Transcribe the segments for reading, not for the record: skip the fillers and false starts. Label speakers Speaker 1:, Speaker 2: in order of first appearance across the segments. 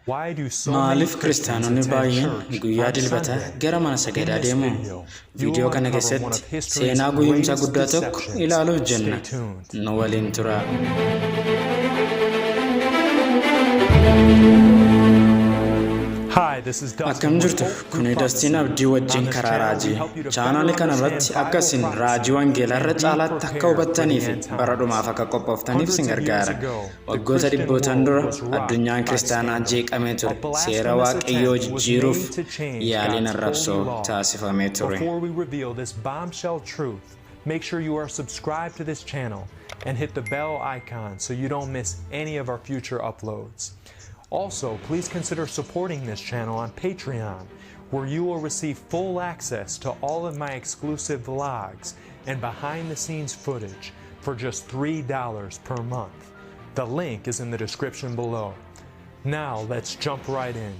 Speaker 1: Maaliif kiristaanonni baay'een guyyaa Dilbataa gara mana sagadaa deemu? Viidiyoo kana keessatti seenaa guyyumsaa guddaa tokko ilaaluuf jenna. Nu waliin turaa. Akkam jirtu? Kuni Dastiin Abdii wajjin karaa raajii. Chaanaalii kana irratti akka isin raajii wangeelaa irra caalaatti akka hubattanii fi bara dhumaaf akka qophooftaniif isin gargaara. Waggoota dhibbootaan dura addunyaan kiristaanaa jeeqamee ture. Seera Waaqayyoo jijjiiruuf yaaliin arrabsoo taasifamee ture.
Speaker 2: Before we reveal this bombshell truth, make sure you are subscribed to this channel and hit the bell icon so you don't miss any of our future uploads. Also, please consider supporting this channel on Patreon, where you will receive full access to all of my exclusive vlogs and behind the scenes footage for just $3 per month. The link is in the description below. Now, let's jump right in.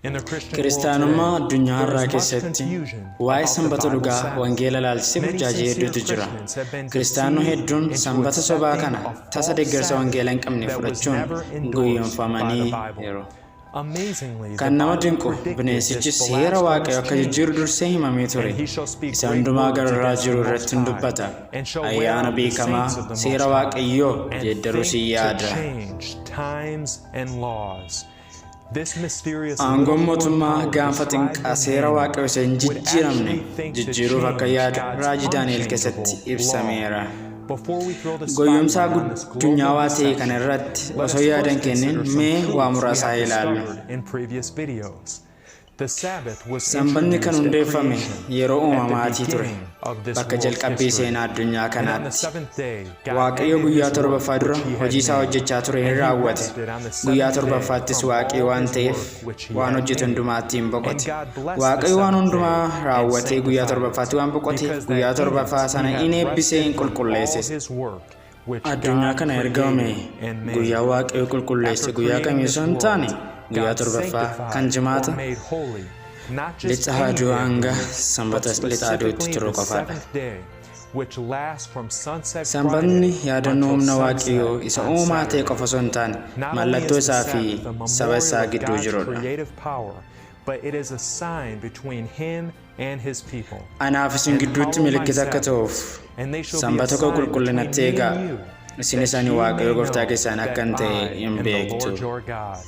Speaker 2: In the Christian world
Speaker 1: Kiristaanummaa
Speaker 2: today,
Speaker 1: addunyaa
Speaker 2: there
Speaker 1: har'aa
Speaker 2: is much
Speaker 1: keessatti
Speaker 2: confusion
Speaker 1: waa'ee
Speaker 2: about the
Speaker 1: sanbata
Speaker 2: Bible
Speaker 1: dhugaa
Speaker 2: Sabbath.
Speaker 1: wangeela ilaalchisee
Speaker 2: Many
Speaker 1: burjaajii
Speaker 2: sincere
Speaker 1: hedduutu jira.
Speaker 2: Christians have been
Speaker 1: Kiristaanonni
Speaker 2: deceived
Speaker 1: hedduun
Speaker 2: into
Speaker 1: sanbata sobaa
Speaker 2: accepting
Speaker 1: kana
Speaker 2: a
Speaker 1: tasa
Speaker 2: false
Speaker 1: deeggarsa
Speaker 2: Sabbath
Speaker 1: wangeela hin qabne
Speaker 2: that was
Speaker 1: fudhachuun
Speaker 2: never endorsed by the
Speaker 1: gowwoomfamanii
Speaker 2: Bible.
Speaker 1: jiru.
Speaker 2: Amazingly, the
Speaker 1: Kan nama
Speaker 2: Bible
Speaker 1: dinqu
Speaker 2: predicted
Speaker 1: bineensichi
Speaker 2: this
Speaker 1: seera Waaqayyoo
Speaker 2: blasphemous
Speaker 1: akka jijjiiru
Speaker 2: change.
Speaker 1: dursee himamee ture.
Speaker 2: And he shall speak
Speaker 1: Isa
Speaker 2: great
Speaker 1: hundumaa
Speaker 2: words
Speaker 1: gararraa
Speaker 2: against the
Speaker 1: jiru
Speaker 2: Most
Speaker 1: irratti hin
Speaker 2: High,
Speaker 1: dubbata.
Speaker 2: and shall wear
Speaker 1: Ayyaana
Speaker 2: out the
Speaker 1: beekamaa
Speaker 2: saints of the
Speaker 1: seera
Speaker 2: Most High,
Speaker 1: Waaqayyoo
Speaker 2: and
Speaker 1: geeddaruus hin
Speaker 2: think to
Speaker 1: yaada.
Speaker 2: change times and laws. This mysterious
Speaker 1: Aangoon
Speaker 2: little horn
Speaker 1: mootummaa
Speaker 2: power
Speaker 1: gaanfa
Speaker 2: described
Speaker 1: xiqqaa
Speaker 2: in
Speaker 1: seera
Speaker 2: Daniel
Speaker 1: Waaqayyoo isa hin
Speaker 2: would
Speaker 1: jijjiiramne
Speaker 2: actually think to
Speaker 1: jijjiiruuf akka
Speaker 2: change
Speaker 1: yaadu
Speaker 2: God's
Speaker 1: raajii Daani'el keessatti
Speaker 2: unchangeable law.
Speaker 1: ibsameera.
Speaker 2: Before we throw the
Speaker 1: Goyyomsaa
Speaker 2: spotlight on this global
Speaker 1: addunyaawaa ta'e kana
Speaker 2: deception,
Speaker 1: irratti
Speaker 2: let
Speaker 1: osoo
Speaker 2: us
Speaker 1: yaada hin
Speaker 2: first
Speaker 1: kennin
Speaker 2: consider some
Speaker 1: mee waa
Speaker 2: truths we
Speaker 1: muraasaa
Speaker 2: have
Speaker 1: ilaallu.
Speaker 2: discovered in previous videos. The Sabbath was
Speaker 1: Sanbanni kan
Speaker 2: introduced at
Speaker 1: hundeeffame
Speaker 2: creation,
Speaker 1: yeroo
Speaker 2: at the
Speaker 1: uumamaatii ture,
Speaker 2: beginning of this
Speaker 1: bakka
Speaker 2: world's
Speaker 1: jalqabbii
Speaker 2: history.
Speaker 1: seenaa addunyaa
Speaker 2: And on the
Speaker 1: kanaatti.
Speaker 2: seventh day, God
Speaker 1: Waaqayyo
Speaker 2: ended
Speaker 1: guyyaa
Speaker 2: his work
Speaker 1: torbaffaa dura
Speaker 2: which he had
Speaker 1: hojii isaa
Speaker 2: made,
Speaker 1: hojjechaa ture
Speaker 2: and
Speaker 1: hin
Speaker 2: he
Speaker 1: raawwate.
Speaker 2: rested on the
Speaker 1: Guyyaa
Speaker 2: seventh day
Speaker 1: torbaffaattis
Speaker 2: from
Speaker 1: Waaqii
Speaker 2: all
Speaker 1: waan
Speaker 2: his
Speaker 1: ta'eef
Speaker 2: work which he
Speaker 1: waan
Speaker 2: had
Speaker 1: hojjete
Speaker 2: made.
Speaker 1: hundumaatti hin
Speaker 2: And
Speaker 1: boqote.
Speaker 2: God blessed the
Speaker 1: Waaqayyo waan
Speaker 2: seventh day
Speaker 1: hundumaa
Speaker 2: and
Speaker 1: raawwatee guyyaa
Speaker 2: sanctified it,
Speaker 1: torbaffaatti waan boqoteef
Speaker 2: because
Speaker 1: guyyaa
Speaker 2: that in
Speaker 1: torbaffaa
Speaker 2: it
Speaker 1: sana
Speaker 2: he
Speaker 1: in
Speaker 2: had
Speaker 1: eebbisee hin
Speaker 2: rested from all
Speaker 1: qulqulleesses.
Speaker 2: his work which
Speaker 1: Addunyaa
Speaker 2: God
Speaker 1: kana erga uume
Speaker 2: created and made.
Speaker 1: guyyaa Waaqayyo qulqulleesse
Speaker 2: After
Speaker 1: guyyaa
Speaker 2: creating
Speaker 1: kamii
Speaker 2: this
Speaker 1: osoo hin taane
Speaker 2: world,
Speaker 1: guyyaa
Speaker 2: God
Speaker 1: torbaffaa kan
Speaker 2: sanctified or
Speaker 1: jimaata
Speaker 2: made holy not just
Speaker 1: lixa
Speaker 2: any
Speaker 1: aduu
Speaker 2: day of the
Speaker 1: hanga
Speaker 2: week, but
Speaker 1: sanbata lixa aduutti
Speaker 2: specifically
Speaker 1: turu
Speaker 2: the
Speaker 1: qofaadha.
Speaker 2: seventh day, which lasts from sunset
Speaker 1: Sanbatni
Speaker 2: Friday
Speaker 1: yaadannoo
Speaker 2: until
Speaker 1: humna Waaqayyoo
Speaker 2: sunset
Speaker 1: isa
Speaker 2: on
Speaker 1: uumaa ta'e
Speaker 2: Saturday.
Speaker 1: qofa osoo hin taane
Speaker 2: Not only
Speaker 1: mallattoo
Speaker 2: is the
Speaker 1: isaa fi
Speaker 2: Sabbath a
Speaker 1: saba
Speaker 2: memorial
Speaker 1: isaa
Speaker 2: of
Speaker 1: gidduu
Speaker 2: God's
Speaker 1: jirudha.
Speaker 2: creative power, but it is a sign between him and his people.
Speaker 1: Anaaf isin
Speaker 2: And
Speaker 1: gidduutti
Speaker 2: hallow my
Speaker 1: milikkita akka ta'uuf
Speaker 2: Sabbaths, and they shall be a
Speaker 1: sanbata koo
Speaker 2: sign between
Speaker 1: qulqullinatti
Speaker 2: me
Speaker 1: eegaa.
Speaker 2: and you,
Speaker 1: Isinis
Speaker 2: that
Speaker 1: ani
Speaker 2: ye
Speaker 1: Waaqayyo
Speaker 2: may
Speaker 1: gooftaa
Speaker 2: know
Speaker 1: keessan
Speaker 2: that
Speaker 1: akkan ta'e
Speaker 2: I
Speaker 1: hin
Speaker 2: am the
Speaker 1: beektu.
Speaker 2: Lord your God.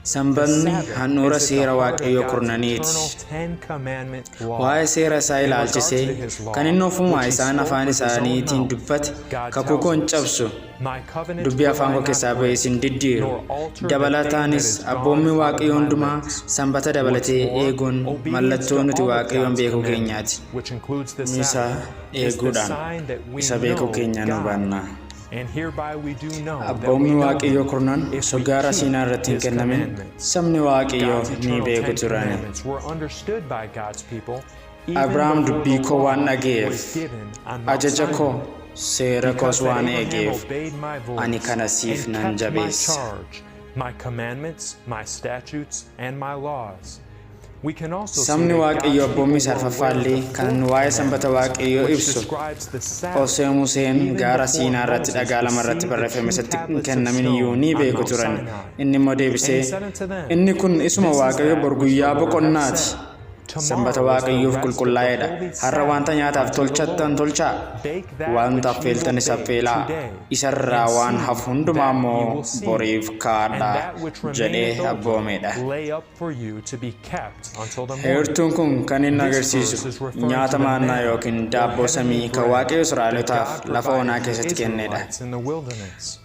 Speaker 2: The
Speaker 1: Sanbatni
Speaker 2: Sabbath
Speaker 1: handhuura
Speaker 2: is at the
Speaker 1: seera
Speaker 2: heart of
Speaker 1: Waaqayyoo
Speaker 2: God's
Speaker 1: kurnaniiti.
Speaker 2: eternal Ten Commandment law.
Speaker 1: Waa'ee seera isaa
Speaker 2: In regards to
Speaker 1: ilaalchisee
Speaker 2: his
Speaker 1: kan
Speaker 2: law,
Speaker 1: inni ofumaa
Speaker 2: which he
Speaker 1: isaan
Speaker 2: spoke
Speaker 1: afaan
Speaker 2: with his own
Speaker 1: isaaniitiin
Speaker 2: mouth,
Speaker 1: dubbate
Speaker 2: God
Speaker 1: kakuu koo hin
Speaker 2: tells us,
Speaker 1: cabsu.
Speaker 2: My covenant
Speaker 1: Dubbii
Speaker 2: will
Speaker 1: afaan
Speaker 2: I
Speaker 1: koo
Speaker 2: not
Speaker 1: keessaa ba'e
Speaker 2: break,
Speaker 1: isin diddiiru.
Speaker 2: nor alter the thing that
Speaker 1: Dabalataanis
Speaker 2: is gone
Speaker 1: abboommi
Speaker 2: out of
Speaker 1: Waaqayyoo
Speaker 2: my
Speaker 1: hundumaa
Speaker 2: lips.
Speaker 1: sanbata
Speaker 2: What's
Speaker 1: dabalatee
Speaker 2: more,
Speaker 1: eeguun
Speaker 2: obedience
Speaker 1: mallattoo
Speaker 2: to
Speaker 1: nuti
Speaker 2: all of
Speaker 1: Waaqayyoon
Speaker 2: God's
Speaker 1: beekuu
Speaker 2: commandments,
Speaker 1: keenyaati.
Speaker 2: which includes the
Speaker 1: Isa
Speaker 2: Sabbath, is the
Speaker 1: eeguudhaan
Speaker 2: sign that we
Speaker 1: isa beekuu
Speaker 2: know
Speaker 1: keenya nu
Speaker 2: God.
Speaker 1: hubanna.
Speaker 2: And hereby we do know that we
Speaker 1: Abboommi
Speaker 2: know
Speaker 1: Waaqayyoo
Speaker 2: him,
Speaker 1: kurnan
Speaker 2: if
Speaker 1: osoo
Speaker 2: we
Speaker 1: gaara
Speaker 2: keep
Speaker 1: Siinaa irratti hin
Speaker 2: his
Speaker 1: kennamin
Speaker 2: commandments.
Speaker 1: sabni Waaqayyoo
Speaker 2: God's
Speaker 1: ni
Speaker 2: eternal
Speaker 1: beeku
Speaker 2: Ten
Speaker 1: turan.
Speaker 2: Commandments were understood by God's people even
Speaker 1: Abrahaam
Speaker 2: before
Speaker 1: dubbii
Speaker 2: the
Speaker 1: koo waan
Speaker 2: law
Speaker 1: dhaga'eef,
Speaker 2: was given on Mount
Speaker 1: ajaja koo,
Speaker 2: Sinai.
Speaker 1: seera koos
Speaker 2: Because that
Speaker 1: waan
Speaker 2: Abraham
Speaker 1: eegeef,
Speaker 2: obeyed my
Speaker 1: ani
Speaker 2: voice
Speaker 1: kana siif
Speaker 2: and
Speaker 1: nan
Speaker 2: kept my
Speaker 1: jabeessa.
Speaker 2: charge, my commandments, my statutes, and my laws. We can also see
Speaker 1: Sabni
Speaker 2: that
Speaker 1: Waaqayyoo
Speaker 2: God's people
Speaker 1: abboommi
Speaker 2: were aware of
Speaker 1: arfaffaa
Speaker 2: the
Speaker 1: illee kan
Speaker 2: fourth
Speaker 1: waa'ee sanbata
Speaker 2: commandment,
Speaker 1: Waaqayyoo
Speaker 2: which
Speaker 1: ibsu
Speaker 2: describes the Sabbath
Speaker 1: osoo Museen
Speaker 2: even
Speaker 1: gaara
Speaker 2: before
Speaker 1: Siinaa irratti
Speaker 2: Moses
Speaker 1: dhagaa lama irratti
Speaker 2: received the
Speaker 1: barreeffame
Speaker 2: two
Speaker 1: isatti hin
Speaker 2: tablets of
Speaker 1: kennamin iyyuu
Speaker 2: stone
Speaker 1: ni
Speaker 2: on
Speaker 1: beeku
Speaker 2: Mount
Speaker 1: turan.
Speaker 2: Sinai.
Speaker 1: Inni immoo
Speaker 2: And he
Speaker 1: deebisee,
Speaker 2: said unto them,
Speaker 1: Inni kun isuma
Speaker 2: This is
Speaker 1: Waaqayyo
Speaker 2: that
Speaker 1: bor
Speaker 2: which the
Speaker 1: guyyaa
Speaker 2: Lord hath
Speaker 1: boqonnaati.
Speaker 2: said.
Speaker 1: Sanbata
Speaker 2: Tomorrow is the
Speaker 1: Waaqayyoof
Speaker 2: rest of the
Speaker 1: qulqullaa'eedha.
Speaker 2: holy
Speaker 1: Har'a wanta
Speaker 2: Sabbath
Speaker 1: nyaataaf
Speaker 2: unto the
Speaker 1: tolchattan
Speaker 2: Lord.
Speaker 1: tolchaa.
Speaker 2: Bake that
Speaker 1: Wanta
Speaker 2: which ye will
Speaker 1: affeeltanis
Speaker 2: bake
Speaker 1: affeelaa.
Speaker 2: today,
Speaker 1: Isarraa
Speaker 2: and
Speaker 1: waan
Speaker 2: see
Speaker 1: hafu hundumaa
Speaker 2: that ye
Speaker 1: immoo
Speaker 2: will see,
Speaker 1: boriif
Speaker 2: and
Speaker 1: kaa'adhaa
Speaker 2: that which
Speaker 1: jedhee
Speaker 2: remaineth over
Speaker 1: abboomeedha.
Speaker 2: lay up for you to be kept until the morning.
Speaker 1: Heertuun kun kan inni
Speaker 2: This
Speaker 1: agarsiisu
Speaker 2: verse is referring to
Speaker 1: nyaata
Speaker 2: the
Speaker 1: maannaa
Speaker 2: manna
Speaker 1: yookiin
Speaker 2: or
Speaker 1: daabboo
Speaker 2: heavenly
Speaker 1: samii kan
Speaker 2: bread
Speaker 1: Waaqayyo
Speaker 2: that
Speaker 1: Israa'elotaaf
Speaker 2: God
Speaker 1: lafa onaa
Speaker 2: provided the
Speaker 1: keessatti kennedha.
Speaker 2: Israelites in the wilderness.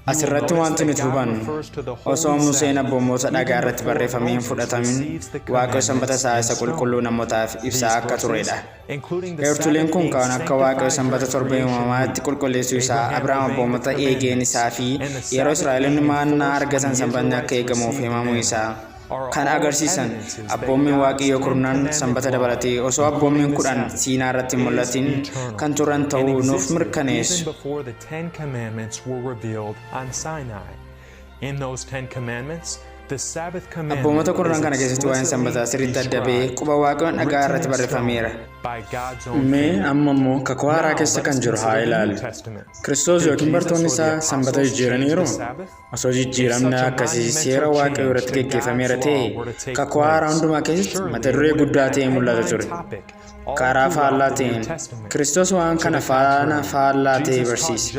Speaker 2: You will
Speaker 1: Asirratti
Speaker 2: notice
Speaker 1: wanti
Speaker 2: that
Speaker 1: nuti
Speaker 2: God
Speaker 1: hubannu
Speaker 2: refers to the
Speaker 1: osoo
Speaker 2: holy
Speaker 1: Museen
Speaker 2: Sabbath
Speaker 1: abboommota dhagaa
Speaker 2: even
Speaker 1: irratti
Speaker 2: before
Speaker 1: barreeffamee hin
Speaker 2: Moses
Speaker 1: fudhatamin
Speaker 2: receives the
Speaker 1: Waaqayyo sanbata
Speaker 2: commandments
Speaker 1: isaa
Speaker 2: in
Speaker 1: isa
Speaker 2: stone.
Speaker 1: qulqulluu namootaaf ibsaa
Speaker 2: These
Speaker 1: akka
Speaker 2: verses,
Speaker 1: turedha.
Speaker 2: including the
Speaker 1: Heertuleen
Speaker 2: Sabbath
Speaker 1: kun
Speaker 2: being
Speaker 1: kan akka Waaqayyo
Speaker 2: sanctified
Speaker 1: sanbata
Speaker 2: during
Speaker 1: torba
Speaker 2: creation
Speaker 1: uumamaatti
Speaker 2: week,
Speaker 1: qulqulleessuu isaa
Speaker 2: Abraham
Speaker 1: Abrahaam
Speaker 2: obeying the
Speaker 1: abboommota eegeen
Speaker 2: commandments,
Speaker 1: isaa fi
Speaker 2: and the
Speaker 1: yeroo
Speaker 2: Sabbath
Speaker 1: Israa'eloonni
Speaker 2: being
Speaker 1: maannaa
Speaker 2: enforced when
Speaker 1: argatan
Speaker 2: the
Speaker 1: sanbatni akka
Speaker 2: Israelites
Speaker 1: eegamuuf
Speaker 2: received the
Speaker 1: himamuu
Speaker 2: manna,
Speaker 1: isaa
Speaker 2: are
Speaker 1: kan
Speaker 2: all
Speaker 1: agarsiisan
Speaker 2: evidences that
Speaker 1: abboommiin
Speaker 2: God's
Speaker 1: Waaqayyoo
Speaker 2: Ten
Speaker 1: kurnan
Speaker 2: Commandment
Speaker 1: sanbata
Speaker 2: law,
Speaker 1: dabalatee osoo
Speaker 2: including
Speaker 1: abboommiin
Speaker 2: the
Speaker 1: 10
Speaker 2: Sabbath,
Speaker 1: Siinaa irratti hin
Speaker 2: is
Speaker 1: mul'atin
Speaker 2: eternal
Speaker 1: kan turan
Speaker 2: and
Speaker 1: ta'uu nuuf
Speaker 2: existed even
Speaker 1: mirkaneessu.
Speaker 2: before the Ten Commandments were revealed on Sinai. In those Ten Commandments,
Speaker 1: Abboommota kurnan kana keessatti waa'een sanbataa sirriitti adda ba'ee quba Waaqayyoon dhagaa irratti barreeffameera. Mee amma immoo kakuu haaraa keessa kan jiru haa ilaallu. Kiristoos yookiin bartoonni isaa sanbata jijjiiraniiru? Osoo jijjiiramni akkasii seera Waaqayyoo irratti geggeeffameera ta'e, kakuu haaraa hundumaa keessatti mata duree guddaa ta'ee mul'ata ture. Karaa faallaa ta'een, Kiristoos waan kana faana faallaa ta'e barsiise.